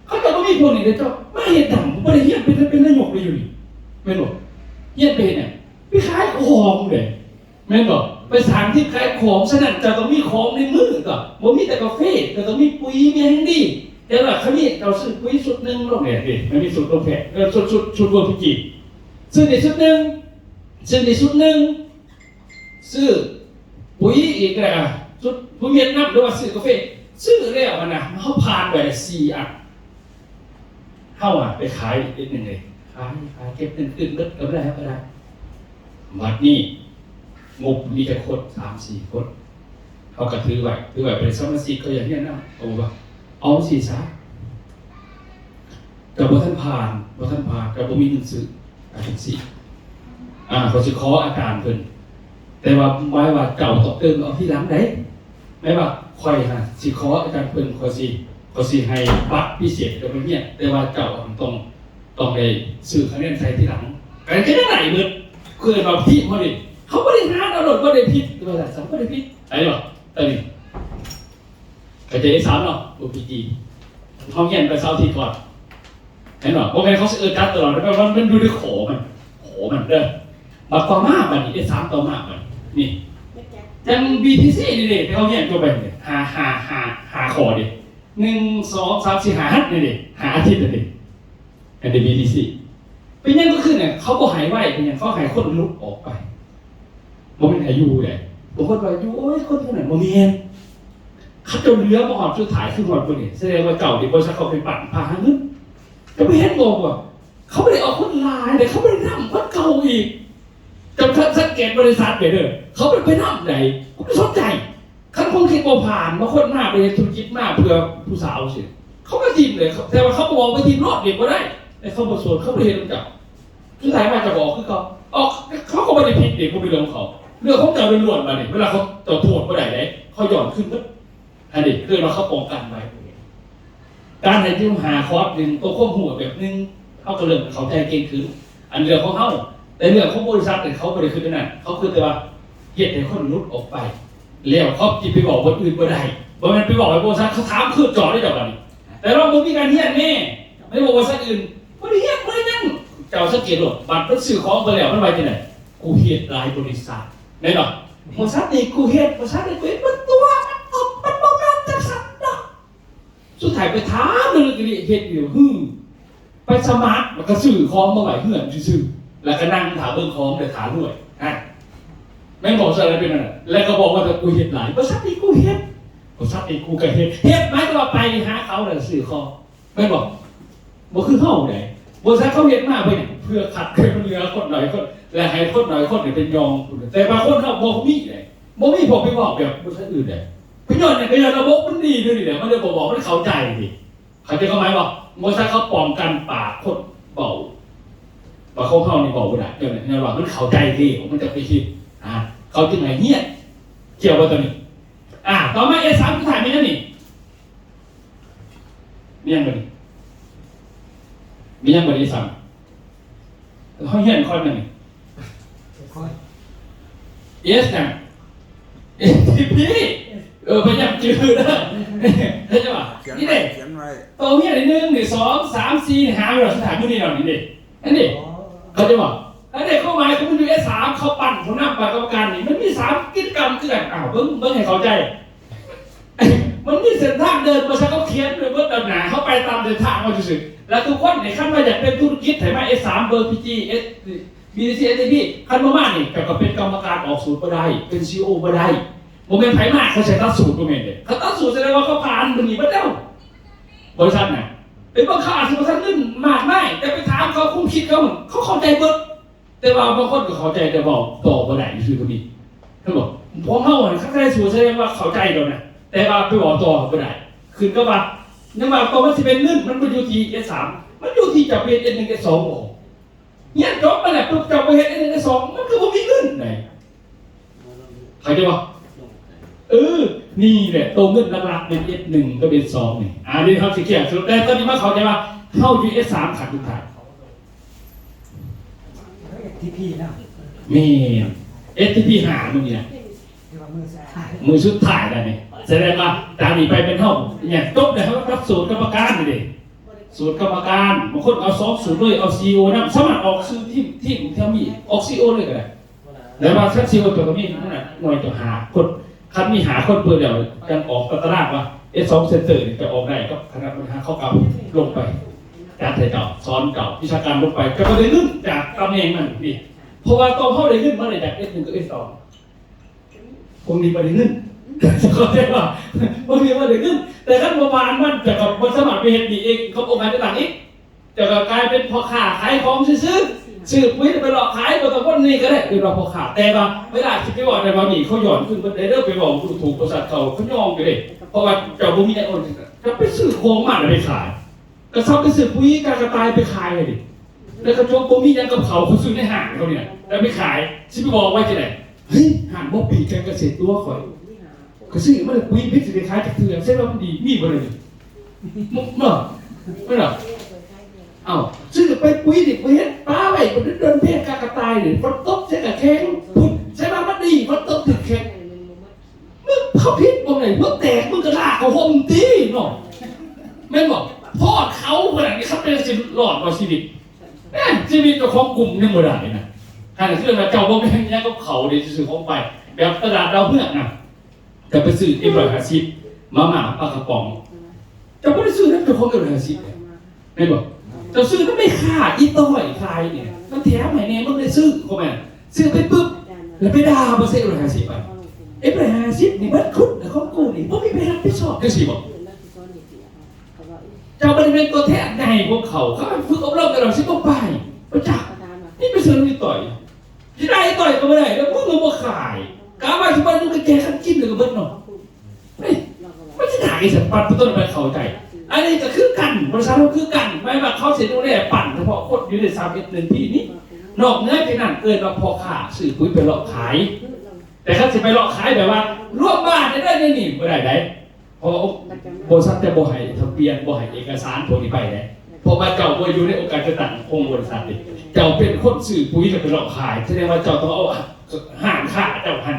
ເຂົາເຈົ້າບໍ່ມີພວກນີ້ເດ້ ເຈົ້າມາເຮັດຫຍັງ ບໍ່ໄດ້ຮຽນເປັນ ເປັນນາຍົກເດ້ຢູ່ນີ້ ແມ່ນບໍ່? ຮຽນໄປເຮັດຫຍັງ? ໄປຂາຍຂອງເດ້ ແມ່ນບໍ່? ໄປສ້າງທີມຂາຍຂອງ ສະນັ້ນເຈົ້າຕ້ອງມີຂອງໃນມືຕົວະ ບໍ່ມີແຕ່ກາເຟ ເຈົ້າຕ້ອງມີປຸຍ ມີຫຍັງດີ ແຕ່ວ່າຄັນນີ້ເຈົ້າຊື້ປຸຍຊຸດໜຶ່ງລົງແດ່ເດ້ ມັນມີຊຸດລົງແພ ເອີ ຊຸດ ຊຸດ ຊຸດເວີພີຈີ ຊື້ນີ້ຊຸດໜຶ່ງ ຊື້ນີ້ຊຸດໜຶ່ງ ຊື້ປຸຍອີກກໍໄດ້ ຊຸດປຸຍຫວຽດນາມ ຫຼືວ່າຊື້ກາເຟ ຊື້ແລ້ວຫັ້ນນະ ເຮົາຜ່ານໄປໄດ້ສີ່ອັນ ເຮົາອະໄປຂາຍອີກໜຶ່ງເດ້ ຂາຍ ຂາຍເກັບເງິນຄືນເບິດກໍໄດ້ ເຮົາກໍໄດ້ ບັດນີ້ງົບມີຈັກຄົນ ສາມສີ່ຄົນ ເຮົາກໍຖືໄວ້ ຖືໄວ້ ເປັນສະມາຊິກ ເຂົາຢາກຮຽນນຳ ເຂົາບອກວ່າ ເອົາຈັ່ງຊີ້ຊະ ເຈົ້າບໍ່ທັນຜ່ານ ບໍ່ທັນຜ່ານ ເຈົ້າບໍ່ມີເງິນຊື້ ເອົາຈັ່ງຊີ້ ອ່າ ຂ້ອຍຊິຂໍອາຈານເພິ່ນ ແຕ່ວ່າໝາຍວ່າເຈົ້າຕ້ອງເຕີມເອົາທີຫຼັງໃດ໋. ໝາຍວ່າຂ້ອຍນະຊິຂໍອາຈານເພິ່ນ ຂ້ອຍຊິ ຂ້ອຍຊິໃຫ້ບັດພິເສດກັບນັກຮຽນ ແຕ່ວ່າເຈົ້າຕ້ອງ ຕ້ອງໄດ້ຊື້ຄະແນນໃສ່ທີຫຼັງ ກໍ ກໍຍັງໄດ້ເບິດ. ຄືວ່າທີມເຮົານີ້ ເຂົາບໍ່ໄດ້ຫາເອົາໂລດ ບໍ່ໄດ້ຜິດ ວ່າຊັ້ນ ບໍ່ໄດ້ຜິດ ໄດ້ບໍ່? ຕອນນີ້ ເຂົ້າໃຈ ເອສາມ ເນາະ ໂອພີຈີ ເຮົາຮຽນໄປເສົາອາທິດກ່ອນ ເຫັນບໍ່? ບໍ່ແມ່ນເຂົາຊິເອີ້ນຈັດຕະຫຼອດ ແຕ່ວ່າມັນ ມັນຢູ່ໃນຂໍ້ມັນ ຂໍ້ມັນເດີ. ບັດຕໍ່ມາບັດນີ້ ເອສາມ ຕໍ່ມາບັດນີ້ ຈັ່ງ ບີທີຊີ ນີ້ເດ້ ທີ່ເຮົາຮຽນຈົບໄປນີ້ ຫ້າ ຫ້າ ຫ້າ ຫ້າຂໍ້ເດ້ ໜຶ່ງ ສອງ ສາມ ສີ່ ຫ້າ ຫັ້ນນີ້ເດ້ ຫ້າອາທິດນັ້ນເດ້. ອັນນີ້ ບີທີຊີ ເປັນຫຍັງກໍຄືນະ ເຂົາບໍ່ໃຫ້ໄວ້ ເປັນຫຍັງ ເຂົາໃຫ້ຄົນຫຼຸດອອກໄປ ບໍ່ແມ່ນໃຫ້ຢູ່ເດ້. ບາງຄົນວ່າຢູ່ ໂອ້ຍ ຄົນເທົ່ານັ້ນ ບໍ່ແມ່ນ ເຂົາເຈົ້າເຫຼືອມາຮອດສຸດທ້າຍ ຄືຮອດມື້ນີ້ ສະແດງວ່າເຈົ້ານີ້ ບໍລິສັດເຂົາໄປປັ້ນພາຫາເງິນ. ເຈົ້າໄປເຫັນບໍ່ວ່າ ເຂົາບໍ່ໄດ້ເອົາຄົນຫຼາຍເດ້ ເຂົາບໍ່ໄດ້ນຳຄົນເກົ່າອີກ. ເຈົ້າ ເຈົ້າສັງເກດບໍລິສັດໄປເດີ ເຂົາບໍ່ໄດ້ໄປນຳໃດ ເຂົາບໍ່ໄດ້ສົນໃຈ. ຄັນຄວາມຄິດບໍ່ຜ່ານ ບາງຄົນມາໄປເຮັດທຸລະກິດ ມາເພື່ອຜູ້ສາວຊີ້ ເຂົາກໍຖິ້ມເລີຍ ແຕ່ວ່າເຂົາບໍ່ເອົາໄປຖິ້ມໂລດ ເດັກບໍ່ໄດ້ ແຕ່ເຂົາບໍ່ສົນ ເຂົາບໍ່ໄດ້ເຮັດນຳເຈົ້າ. ສຸດທ້າຍມາເຈົ້າກໍອອກຄືເກົ່າ ອອກ ເຂົາກໍບໍ່ໄດ້ຜິດເດ້ ບໍ່ມີເລື່ອງຂອງເຂົາ ເລື່ອງຂອງເຈົ້າລ້ວນໆ. ບາດນີ້ເວລາເຂົາ ເຈົ້າໂທດບໍ່ໄດ້ເດ້ ເຂົາຍ້ອນຄືນເບິດ. ອັນນີ້ເອີ້ນວ່າເຂົາປ້ອງກັນໄວ້. ການໃຫ້ຢູ່ຫ້າຄອດໜຶ່ງ ຕົວຄວາມຮູ້ແບບໜຶ່ງ ເຮົາກໍເລີ່ມເຂົ້າໃຈເກັ່ງຂຶ້ນ ອັນເລື່ອງຂອງເຮົາ. ແຕ່ເລື່ອງຂອງບໍລິສັດນີ້ ເຂົາບໍ່ໄດ້ຄິດແນວນັ້ນ ເຂົາຄິດແຕ່ວ່າເຮັດໃຫ້ຄົນຫຼຸດອອກໄປ ແລ້ວເຂົາຊິໄປເວົ້າບ່ອນອື່ນບໍ່ໄດ້. ບໍ່ແມ່ນໄປເວົ້າໃຫ້ບໍລິສັດເຂົາຖາມຄືເຈາະເດ້ເຈົ້າ ບາດນີ້ ແຕ່ລອງເບິ່ງມີການຮຽນແດ່ ແມ່ນບໍ່? ບໍລິສັດອື່ນບໍ່ໄດ້ຮຽນ ບໍ່ໄດ້ຫຍັງ. ເຈົ້າສັງເກດໂລດ ບັດມັນຊື້ຂອງໄປແລ້ວ ມັນວ່າຈັ່ງໃດ? ກູເຮັດຫຼາຍບໍລິສັດ ແມ່ນບໍ່? ບໍລິສັດນີ້ກູເຮັດ ບໍລິສັດນີ້ກູເຮັດເບິດຕົວ ມັນບໍ່ ມັນບໍ່ແມ່ນຈັ່ງຊັ້ນດອກ. ສຸດທ້າຍໄປຖາມເລື່ອງນີ້ເຮັດຢູ່ ຫື ໄປສະໝັກ ແລ້ວກໍຊື້ຂອງມາໄວ້ເຮືອນຊື່ໆ ແລ້ວກໍນັ່ງຖ້າເບິ່ງຂອງ ແລ້ວຖ້າລວຍ ຫັ້ນ ແມ່ນບໍ່? ສ່ວນຫຼາຍເປັນນັ້ນ ແລ້ວກໍບອກວ່າ ແຕ່ກູເຮັດຫຼາຍ ບໍລິສັດນີ້ກູເຮັດ ບໍລິສັດນີ້ກູກໍເຮັດ. ເຮັດໝາຍຄວາມວ່າໄປຫາເຂົາ ແລ້ວຊື້ຂອງ ແມ່ນບໍ່? ບໍ່ຄືເຮົາໃດ ບໍລິສັດເຂົາເຮັດມາເພື່ອຫຍັງ? ເພື່ອຄັດໃຫ້ມັນເຫຼືອຄົນໜ້ອຍຄົນ ແລະ ໃຫ້ຄົນໜ້ອຍຄົນນີ້ໄປຍ່ອງ. ແຕ່ວ່າຄົນເຮົາບໍ່ມີໃດ ບໍ່ມີພວກໄປເວົ້າແບບບໍລິສັດອື່ນໃດ ເປັນຍ້ອນຫຍັງ? ກໍຍ້ອນລະບົບມັນດີຢູ່ນີ້ແຫຼະ ມັນເລີຍບໍ່ເວົ້າ ມັນເຂົ້າໃຈເດ້. ເຂົ້າໃຈຄວາມໝາຍບໍ່? ບໍລິສັດເຂົາປ້ອງກັນປາກຄົນເວົ້າ ວ່າຂອງເຮົານີ້ເວົ້າບໍ່ໄດ້ ຍ້ອນຫຍັງ? ຍ້ອນວ່າມັນເຂົ້າໃຈເດ້ ມັນຈະໄປຄິດ ອ່າ ເຂົາຈຶ່ງໃຫ້ຮຽນ. ກ່ຽວບໍ່ຕົວນີ້? ອ່າ ຕໍ່ມາ ເອສາມ ສຸດທ້າຍມີຫຍັງນີ້? ມີຫຍັງບໍ່ນີ້? ມີຫຍັງບໍ່ນີ້? ເອສາມ ເຮົາຮຽນຄອນຫຍັງນີ້? ເອສຫຍັງ? ເອສທີພີ ເອີ ພະຍາຍາມຈື່ເດີ ເຂົ້າໃຈບໍ່? ຂຽນໄວ້ ນີ້ເດ້ ຂຽນໄວ້ ໂຕຮຽນນີ້ ໜຶ່ງ ນີ້ ສອງ ສາມ ສີ່ ຫ້າ ແລ້ວສຸດທ້າຍມື້ນີ້ເນາະ ນີ້ເດ້ ອັນນີ້ ອໍ ເຂົ້າໃຈບໍ່? ອັນນີ້ຄວາມໝາຍຂອງມັນຢູ່ ເອສາມ ເຂົາປັ້ນຜູ້ນຳ ປັ້ນກຳມະການນີ້ ມັນມີສາມກິດຈະກຳຄືກັນ. ອ້າວ ເບິ່ງ ເບິ່ງໃຫ້ເຂົ້າໃຈ ມັນມີເສັ້ນທາງເດີນ ບໍ່ໃຊ່ເຂົາຂຽນໄປເບິດແລ້ວນະ ເຮົາໄປຕາມເສັ້ນທາງເຮົາຊື່ໆ. ແລ້ວທຸກຄົນນີ້ ຄັນວ່າຢາກເປັນທຸລະກິດ ໃຫ້ມາ ເອສສາມ ເບິ່ງ ພີຈີ ເອສ ບີທີຊີ ເອສທີພີ ຄັນບໍ່ມານີ້ ເຈົ້າກໍເປັນກຳມະການອອກສູດບໍ່ໄດ້ ເປັນຊີອີໂອບໍ່ໄດ້. ບໍ່ແມ່ນໃຜມາເຂົາໃສ່ຕັດສູດ ບໍ່ແມ່ນເດ້. ຄັນຕັດສູດ ສະແດງວ່າເຂົາຜ່ານມື້ນີ້ເບິດແລ້ວ ບໍລິສັດນະ. ໄປເບິ່ງ ເຂົາອາດຊິບໍ່ທັນເງິນມາກມາຍ ແຕ່ໄປຖາມເຂົາ ຄວາມຄິດເຂົາ ເຂົາເຂົ້າໃຈເບິດ. ແຕ່ວ່າບາງຄົນກໍເຂົ້າໃຈ ແຕ່ເວົ້າຕໍ່ບໍ່ໄດ້ຊື່ໆກໍມີ ເຫັນບໍ່? ພວກເຮົາຫັ້ນ ຄັນໄດ້ສູດ ສະແດງວ່າເຂົ້າໃຈແລ້ວນະ ແຕ່ວ່າໄປເວົ້າຕໍ່ບໍ່ໄດ້. ຂຶ້ນກັບວ່າ ຍັງວ່າ ຕົວມັນຊິເປັນເງິນ ມັນບໍ່ຢູ່ທີ່ ເອສສາມ ມັນຢູ່ທີ່ເຈົ້າໄປເຮັດ ເອສໜຶ່ງ ເອສສອງ ບໍ່. ຮຽນຈົບມາແລ້ວປຸບ ເຈົ້າໄປເຮັດ ເອສໜຶ່ງ ເອສສອງ ມັນກໍບໍ່ມີເງິນໃດ. ເຂົ້າໃຈບໍ່? ເອີ ນີ້ແຫຼະ ໂຕເງິນຫຼັກໆ ແມ່ນ ເອສໜຶ່ງ ກັບ ເອສສອງ ນີ້. ອ່າ ດຽວເຮົາຊິເຄຍສະຫຼຸບ ແຕ່ຕອນນີ້ມາເຂົ້າໃຈວ່າ ເຮົາຢູ່ ເອສສາມ ຂັ້ນສຸດທ້າຍ. ເອສທີພີ ນະ ແມ່ນ ເອສທີພີ ຫ້າ ມື້ນີ້ນະ ມື້ສຸດທ້າຍ ມື້ສຸດທ້າຍແລ້ວນີ້. ສະແດງວ່າຈາກນີ້ໄປເປັນເຮົາຫຍັງ ຈົບແລ້ວ ເຮົາຮັບສູດກຳມະການນີ້ເດ້ ສູດກຳມະການ. ບາງຄົນເອົາສອງສູດເລີຍ ເອົາຊີອີໂອນຳ ສາມາດອອກຊື່ທີມ ທີມທີ່ມີ ອອກຊີອີໂອເລີຍກໍໄດ້. ແຕ່ວ່າຄັນຊີອີໂອເຈົ້າກໍມີໜ່ວຍເຈົ້າຫ້າຄົນ ຄັນມີຫ້າຄົນເປີດແລ້ວ ຈັ່ງອອກຕາຕະລາງວ່າ ເອສສອງ ເຊັນເຕີນີ້ຈະອອກໄດ້ກັບຄະນະບໍລິຫານ ເຂົາກໍລົງໄປຈັດໃຫ້ເຈົ້າ ສອນເຈົ້າ ວິຊາການລົງໄປ ເຈົ້າກໍໄດ້ເງິນຈາກຕຳແໜ່ງນັ້ນນີ້. ເພາະວ່າຕອນເຮົາໄດ້ເງິນມາໄດ້ຈາກ ເອສໜຶ່ງ ກັບ ເອສສອງ ພວກນີ້ບໍ່ໄດ້ເງິນ ເຂົ້າໃຈບໍ່? ພວກນີ້ບໍ່ໄດ້ເງິນ. ແຕ່ຄັນບໍ່ຜ່ານມັນ ເຈົ້າກໍບໍ່ສາມາດໄປເຮັດນີ້ເອງກັບອົງການຈັດຕັ້ງອີກ. ເຈົ້າກໍກາຍເປັນພໍ່ຄ້າຂາຍຂອງຊື່ໆ ຊື້ປຸ໋ຍໄປເລາະຂາຍ ບໍ່ຕ້ອງຄົນນີ້ກໍໄດ້ ເອີ້ນວ່າພໍ່ຄ້າ. ແຕ່ວ່າເວລາຊິໄປເວົ້າໄດ້ວ່ານີ້ ເຂົາຍ້ອນຄືນເບິດເດ້ ໄປເວົ້າດູຖູກບໍລິສັດເຂົາ ເຂົາຍ້ອນຢູ່ເດ້. ເພາະວ່າເຈົ້າບໍ່ມີຫຍັງ ເຈົ້າໄປຊື້ຂອງມາແລ້ວໄປຂາຍ ກໍສ່ຳໄປຊື້ປຸ໋ຍກາກະຕ່າຍໄປຂາຍເດ້. ແລ້ວກະຈົກບໍ່ມີຫຍັງກັບເຂົາ ເຂົາຊື້ໃນຫ້າງເຂົານີ້ນະ ແລ້ວໄປຂາຍ ຊິໄປບອກວ່າຈັ່ງໃດ? ເຮີ້ຍ ຮ້ານບໍ່ປີການກະເສດຕົວຂ້ອຍ ຂ້ອຍຊື້ມາແລ້ວປຸຍເພິ່ນຊິໄດ້ຂາຍຈັກເທື່ອ ໃຊ້ວ່າມັນດີ ມີບໍ່ລະນີ້? ເນາະ ແມ່ນບໍ່? ເອົ້າ ຊື້ໄປປຸຍນີ້ບໍ່ເຮັດ ປະໄວ້ ມັນດົນໆ ແພງກະກະຕ່າຍນີ້ ຝົນຕົກໃສ່ກະແຂງ ພຸ້ນ ໃຊ້ວ່າມັນດີ ຝົນຕົກຖືກແຂງ ມຶງເຂົາຜິດບ່ອນໃດ? ຫົວແຕກ ມຶງກະລາກຜ້າຫົ່ມຕິເນາະ ແມ່ນບໍ່? ໂທດເຂົາພຸ້ນນະ ຄັນເປັນ ຊິລອດບໍ່ຊີວິດ? ແມ່ນ ຊີວິດເຈົ້າຂອງກຸ້ມຍັງບໍ່ໄດ້ນະ ອັນນັ້ນຄືວ່າເຈົ້າບໍ່ແມ່ນຫຍັງກັບເຂົາເດ້ ຊື້ຂອງໄປ ແບບຕະຫຼາດດາວເຮືອງນະ ເຈົ້າໄປຊື້ເອັມຮ້ອຍຫ້າສິບ ມາມ່າ ປາກະປ໋ອງ ເຈົ້າບໍ່ໄດ້ຊື້ນຳເຈົ້າຂອງເອັມຮ້ອຍຫ້າສິບເດ້ ແມ່ນບໍ່? ເຈົ້າຊື້ນຳແມ່ຄ້າອີ່ຕ້ອຍຂາຍນີ້ ມັນແຖມໃຫ້ແດ່ ມຶງໄດ້ຊື້ ບໍ່ແມ່ນ ຊື້ໄປປຶບ ແລ້ວໄປດ່າບໍ່ໃສ່ເອັມຮ້ອຍຫ້າສິບ ເອັມຮ້ອຍຫ້າສິບນີ້ມັນຄຸນຂອງກູນີ້ ບໍ່ມີໃຜຮັບຜິດຊອບ ຈັ່ງຊີ້ບໍ່? ເຈົ້າບໍ່ໄດ້ເປັນຕົວແທນໃຫຍ່ພວກເຂົາ ເຂົາຝຶກອົບຮົມແຕ່ລະສິບໍ່ໄປ ບໍ່ຈັກ ນີ້ໄປຊື້ນຳອີ່ຕ້ອຍ ຊິໄດ້ອີ່ຕ້ອຍກະບໍ່ໄດ້ ແລ້ວມຶງກະບໍ່ຂາຍ ກະວ່າຊິບໍ່ໄດ້ ມຶງກະແຈກກັນກິນ ແລ້ວກະເບິດເນາະ ເອີຍ ມັນຊິໄດ້ຊັ້ນ ປັດປະຕົ້ນໄປເຂົ້າໃຈ ອັນນີ້ກະຄືກັນ ບໍລິສັດເຮົາຄືກັນ ໝາຍວ່າເຂົາຊິດູແລປັ່ນສະເພາະຄົນຢູ່ໃນສາມເອັດ ໜຶ່ງ ພີນີ້ ນອກເໜືອຈາກນັ້ນເອີ້ນວ່າພໍ່ຄ້າຊື້ປຸຍໄປເລາະຂາຍ ແຕ່ຄັນຊິໄປເລາະຂາຍແບບວ່າລວມບ້ານໄດ້ເດີ ນີ້ບໍ່ໄດ້ໃດ ເພາະວ່າບໍລິສັດຈະບໍ່ໃຫ້ທະບຽນ ບໍ່ໃຫ້ເອກະສານພວກນີ້ໄປເດ້ ເພາະວ່າເຈົ້າບໍ່ຢູ່ໃນອົງການຈັດຕັ້ງຂອງບໍລິສັດເດ້ ເຈົ້າເປັນຄົນຊື້ປຸຍແລ້ວໄປເລາະຂາຍ ສະແດງວ່າເຈົ້າຕ້ອງເອົາຮ້ານຄ້າເຈົ້າຫັ້ນ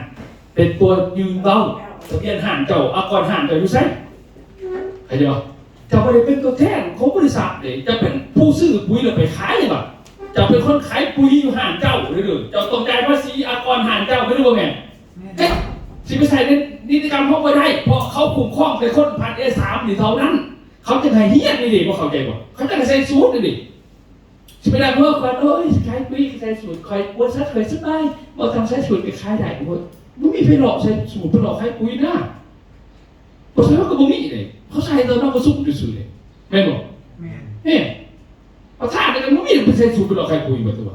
ເປັນຕົວຢືນເວົ້າ ທະບຽນຮ້ານເຈົ້າ ອາກອນຮ້ານເຈົ້າຢູ່ໃສ? ເຂົ້າໃຈບໍ່? ເຈົ້າບໍ່ໄດ້ເປັນຕົວແທນຂອງບໍລິສັດເດ້ ເຈົ້າເປັນຜູ້ຊື້ປຸຍແລ້ວໄປຂາຍເດ້ ເຈົ້າເປັນຄົນຂາຍປຸຍຢູ່ຮ້ານເຈົ້າເດີ ເຈົ້າຕ້ອງຈ່າຍພາສີອາກອນຮ້ານເຈົ້າ ແມ່ນຫຼືບໍ່ແມ່ນ? ເອີ ຊິໄປໃສ່ໃນນິຕິກຳເຮົາບໍ່ໄດ້ ເພາະເຂົາຄຸ້ມຄອງແຕ່ຄົນພັນເອສາມນີ້ເທົ່ານັ້ນ ເຂົາຈຶ່ງໃຫ້ຮຽນນີ້ເດ້ ບໍ່ເຂົ້າໃຈບໍ່? ເຂົາຈັ່ງໃຫ້ໃສ່ສູດນີ້ເດ້ ຊິໄປດັງຫົວຂວັນ ໂອ້ຍ ຊິຂາຍປຸຍໃສ່ສູດ ຂ້ອຍ ບໍລິສັດຂ້ອຍສະບາຍ ບໍ່ຕ້ອງໃສ່ສູດກະຂາຍໄດ້ ໂອ້ຍ ບໍ່ມີໃຜເລາະໃສ່ສູດ ໄປເລາະຂາຍປຸຍນະ ບໍລິສັດເຮົາກະບໍ່ມີເດ້ ເຂົາໃສ່ຕອນເຮົາປະຊຸມຊື່ໆເດ້ ແມ່ນບໍ່? ແມ່ນ ປະທານກະບໍ່ມີ ໄປໃສ່ສູດໄປເລາະຂາຍປຸຍ ບໍ່ຕົວະ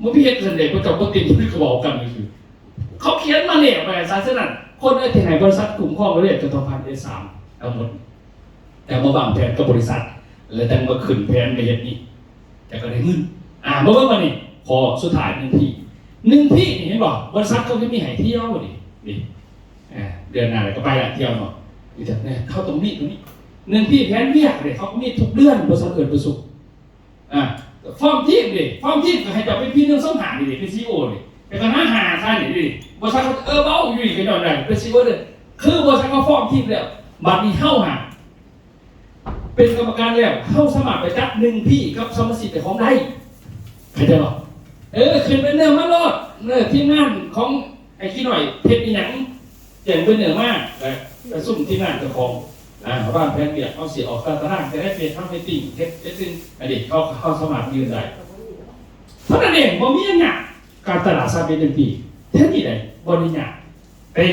ບໍ່ມີເຮັດຊັ້ນເດ້ ເຂົາເຈົ້າບໍ່ຕິງ ເຂົາເວົ້າກັນຊື່ໆ ເຂົາຂຽນມາແລ້ວວ່າຊັ້ນ ສະນັ້ນ ຄົນທີ່ໃຫ້ບໍລິສັດຄຸ້ມຄອງໄວ້ເລີຍ ຈະຕ້ອງຜ່ານເອສາມທັງໝົດ ແຕ່ມາວາງແຜນກັບບໍລິສັດ ແລ້ວຈັ່ງມາຂຶ້ນແຜນມາເຮັດນີ້ ແລ້ວກະໄດ້ເງິນ ອາ ມາເບິ່ງບາດນີ້ ຂໍ້ສຸດທ້າຍ ໜຶ່ງ ພີ ໜຶ່ງ ພີ ນີ້ ເຫັນບໍ່? ບໍລິສັດເຂົາຈະມີໃຫ້ທ່ຽວນີ້ ນີ້ ອາ ເດືອນໜ້າກະໄປລະ ທ່ຽວເນາະ ນີ້ ເຮົາຕ້ອງມີໂຕນີ້ ໜຶ່ງ ພີ ແຜນວຽກເດ້ ເຂົາມີທຸກເດືອນ ບໍລິສັດເອີ້ນປະຊຸມ ອາ ຟອມທີມເດ້ ຟອມທີມກະໃຫ້ເຈົ້າເປັນພີໜຶ່ງສອງຫ້ານີ້ເດ້ ເປັນຊີອີໂອນີ້ ແລ້ວກະຫາຫ້າຊະນີ້ເດ້ ບໍລິສັດເຂົາ ເອີ ເວົ້າຢູ່ນີ້ກະຍ້ອນໄດ້ເປັນຊີອີໂອເດີ ຄືບໍລິສັດເຂົາຟອມທີມແລ້ວ ບາດນີ້ເຮົາຫາ ເປັນກຳມະການແລ້ວ ເຮົາສາມາດໄປຈັດໜຶ່ງພີກັບສະມາຊິກເຈົ້າຂອງໄດ້ ເຂົ້າໃຈບໍ່? ເອີ ຂຶ້ນແບນເນີມາໂລດ ເອີ ທີມງານຂອງໄອ້ຂີ້ນ້ອຍເຮັດອີ່ຫຍັງ ແຈ້ງແບນເນີມາ ແລະ ປະຊຸມທີມງານເຈົ້າຂອງ ອາ ວາງແຜນວຽກ ເຮົາຊິອອກຕາຕະລາງ ຈະໄດ້ເຮັດທຳມີດຕິງ ເຮັດ ເຮັດສິ່ງ ອັນນີ້ເຂົາ ເຂົາສາມາດຍື່ນໄດ້ ເທົ່ານັ້ນເອງ ບໍ່ມີຫຍັງຍາກ ການຕະຫຼາດຊັບເປັນຈັ່ງຊີ້ ແທ້ນີ້ໄດ໋ ບໍ່ໄດ້ຍາກ ແຕ່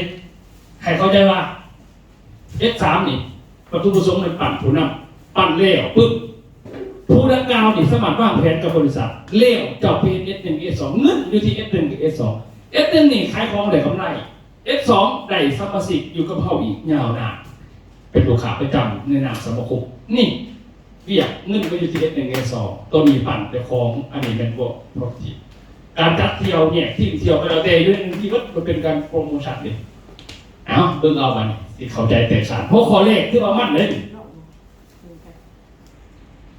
ໃຫ້ເຂົ້າໃຈວ່າ ເອັສສາມນີ້ ວັດຖຸປະສົງແມ່ນປັ້ນຜູ້ນຳ ປັ້ນແລ້ວປຶບ ຜູ້ດັ່ງກ່າວນີ້ສາມາດວາງແຜນກັບບໍລິສັດ ແລ້ວເຈົ້າໄປເຮັດເອັສໜຶ່ງ ເອັສສອງ ເງິນຢູ່ທີ່ເອັສໜຶ່ງ ເອັສສອງ ເອັສໜຶ່ງນີ້ຂາຍຂອງໄດ້ກຳໄລ ເອັສສອງ ໄດ້ສະມາຊິກຢູ່ກັບເຮົາອີກຍາວນານ ເປັນລູກຄ້າປະຈຳໃນນາມສະມາຄົມ ນີ້ ວຽກເງິນມາຢູ່ທີ່ເອັສໜຶ່ງ ເອັສສອງ ໂຕນີ້ປັ້ນເຈົ້າຂອງ ອັນນີ້ແມ່ນພວກ property ການຈັດທ່ຽວ ແຍກທີມທ່ຽວກະແລ້ວແຕ່ ຢູ່ໃນທີ່ເບິດ ມັນເປັນການໂປຣໂມຊັນເດ້ ເອົາ ເບິ່ງເອົາບາດນີ້ ຊິເຂົ້າໃຈແຕກຕ່າງ ຫົວຂໍ້ແລກຄືວ່າມັນເດ້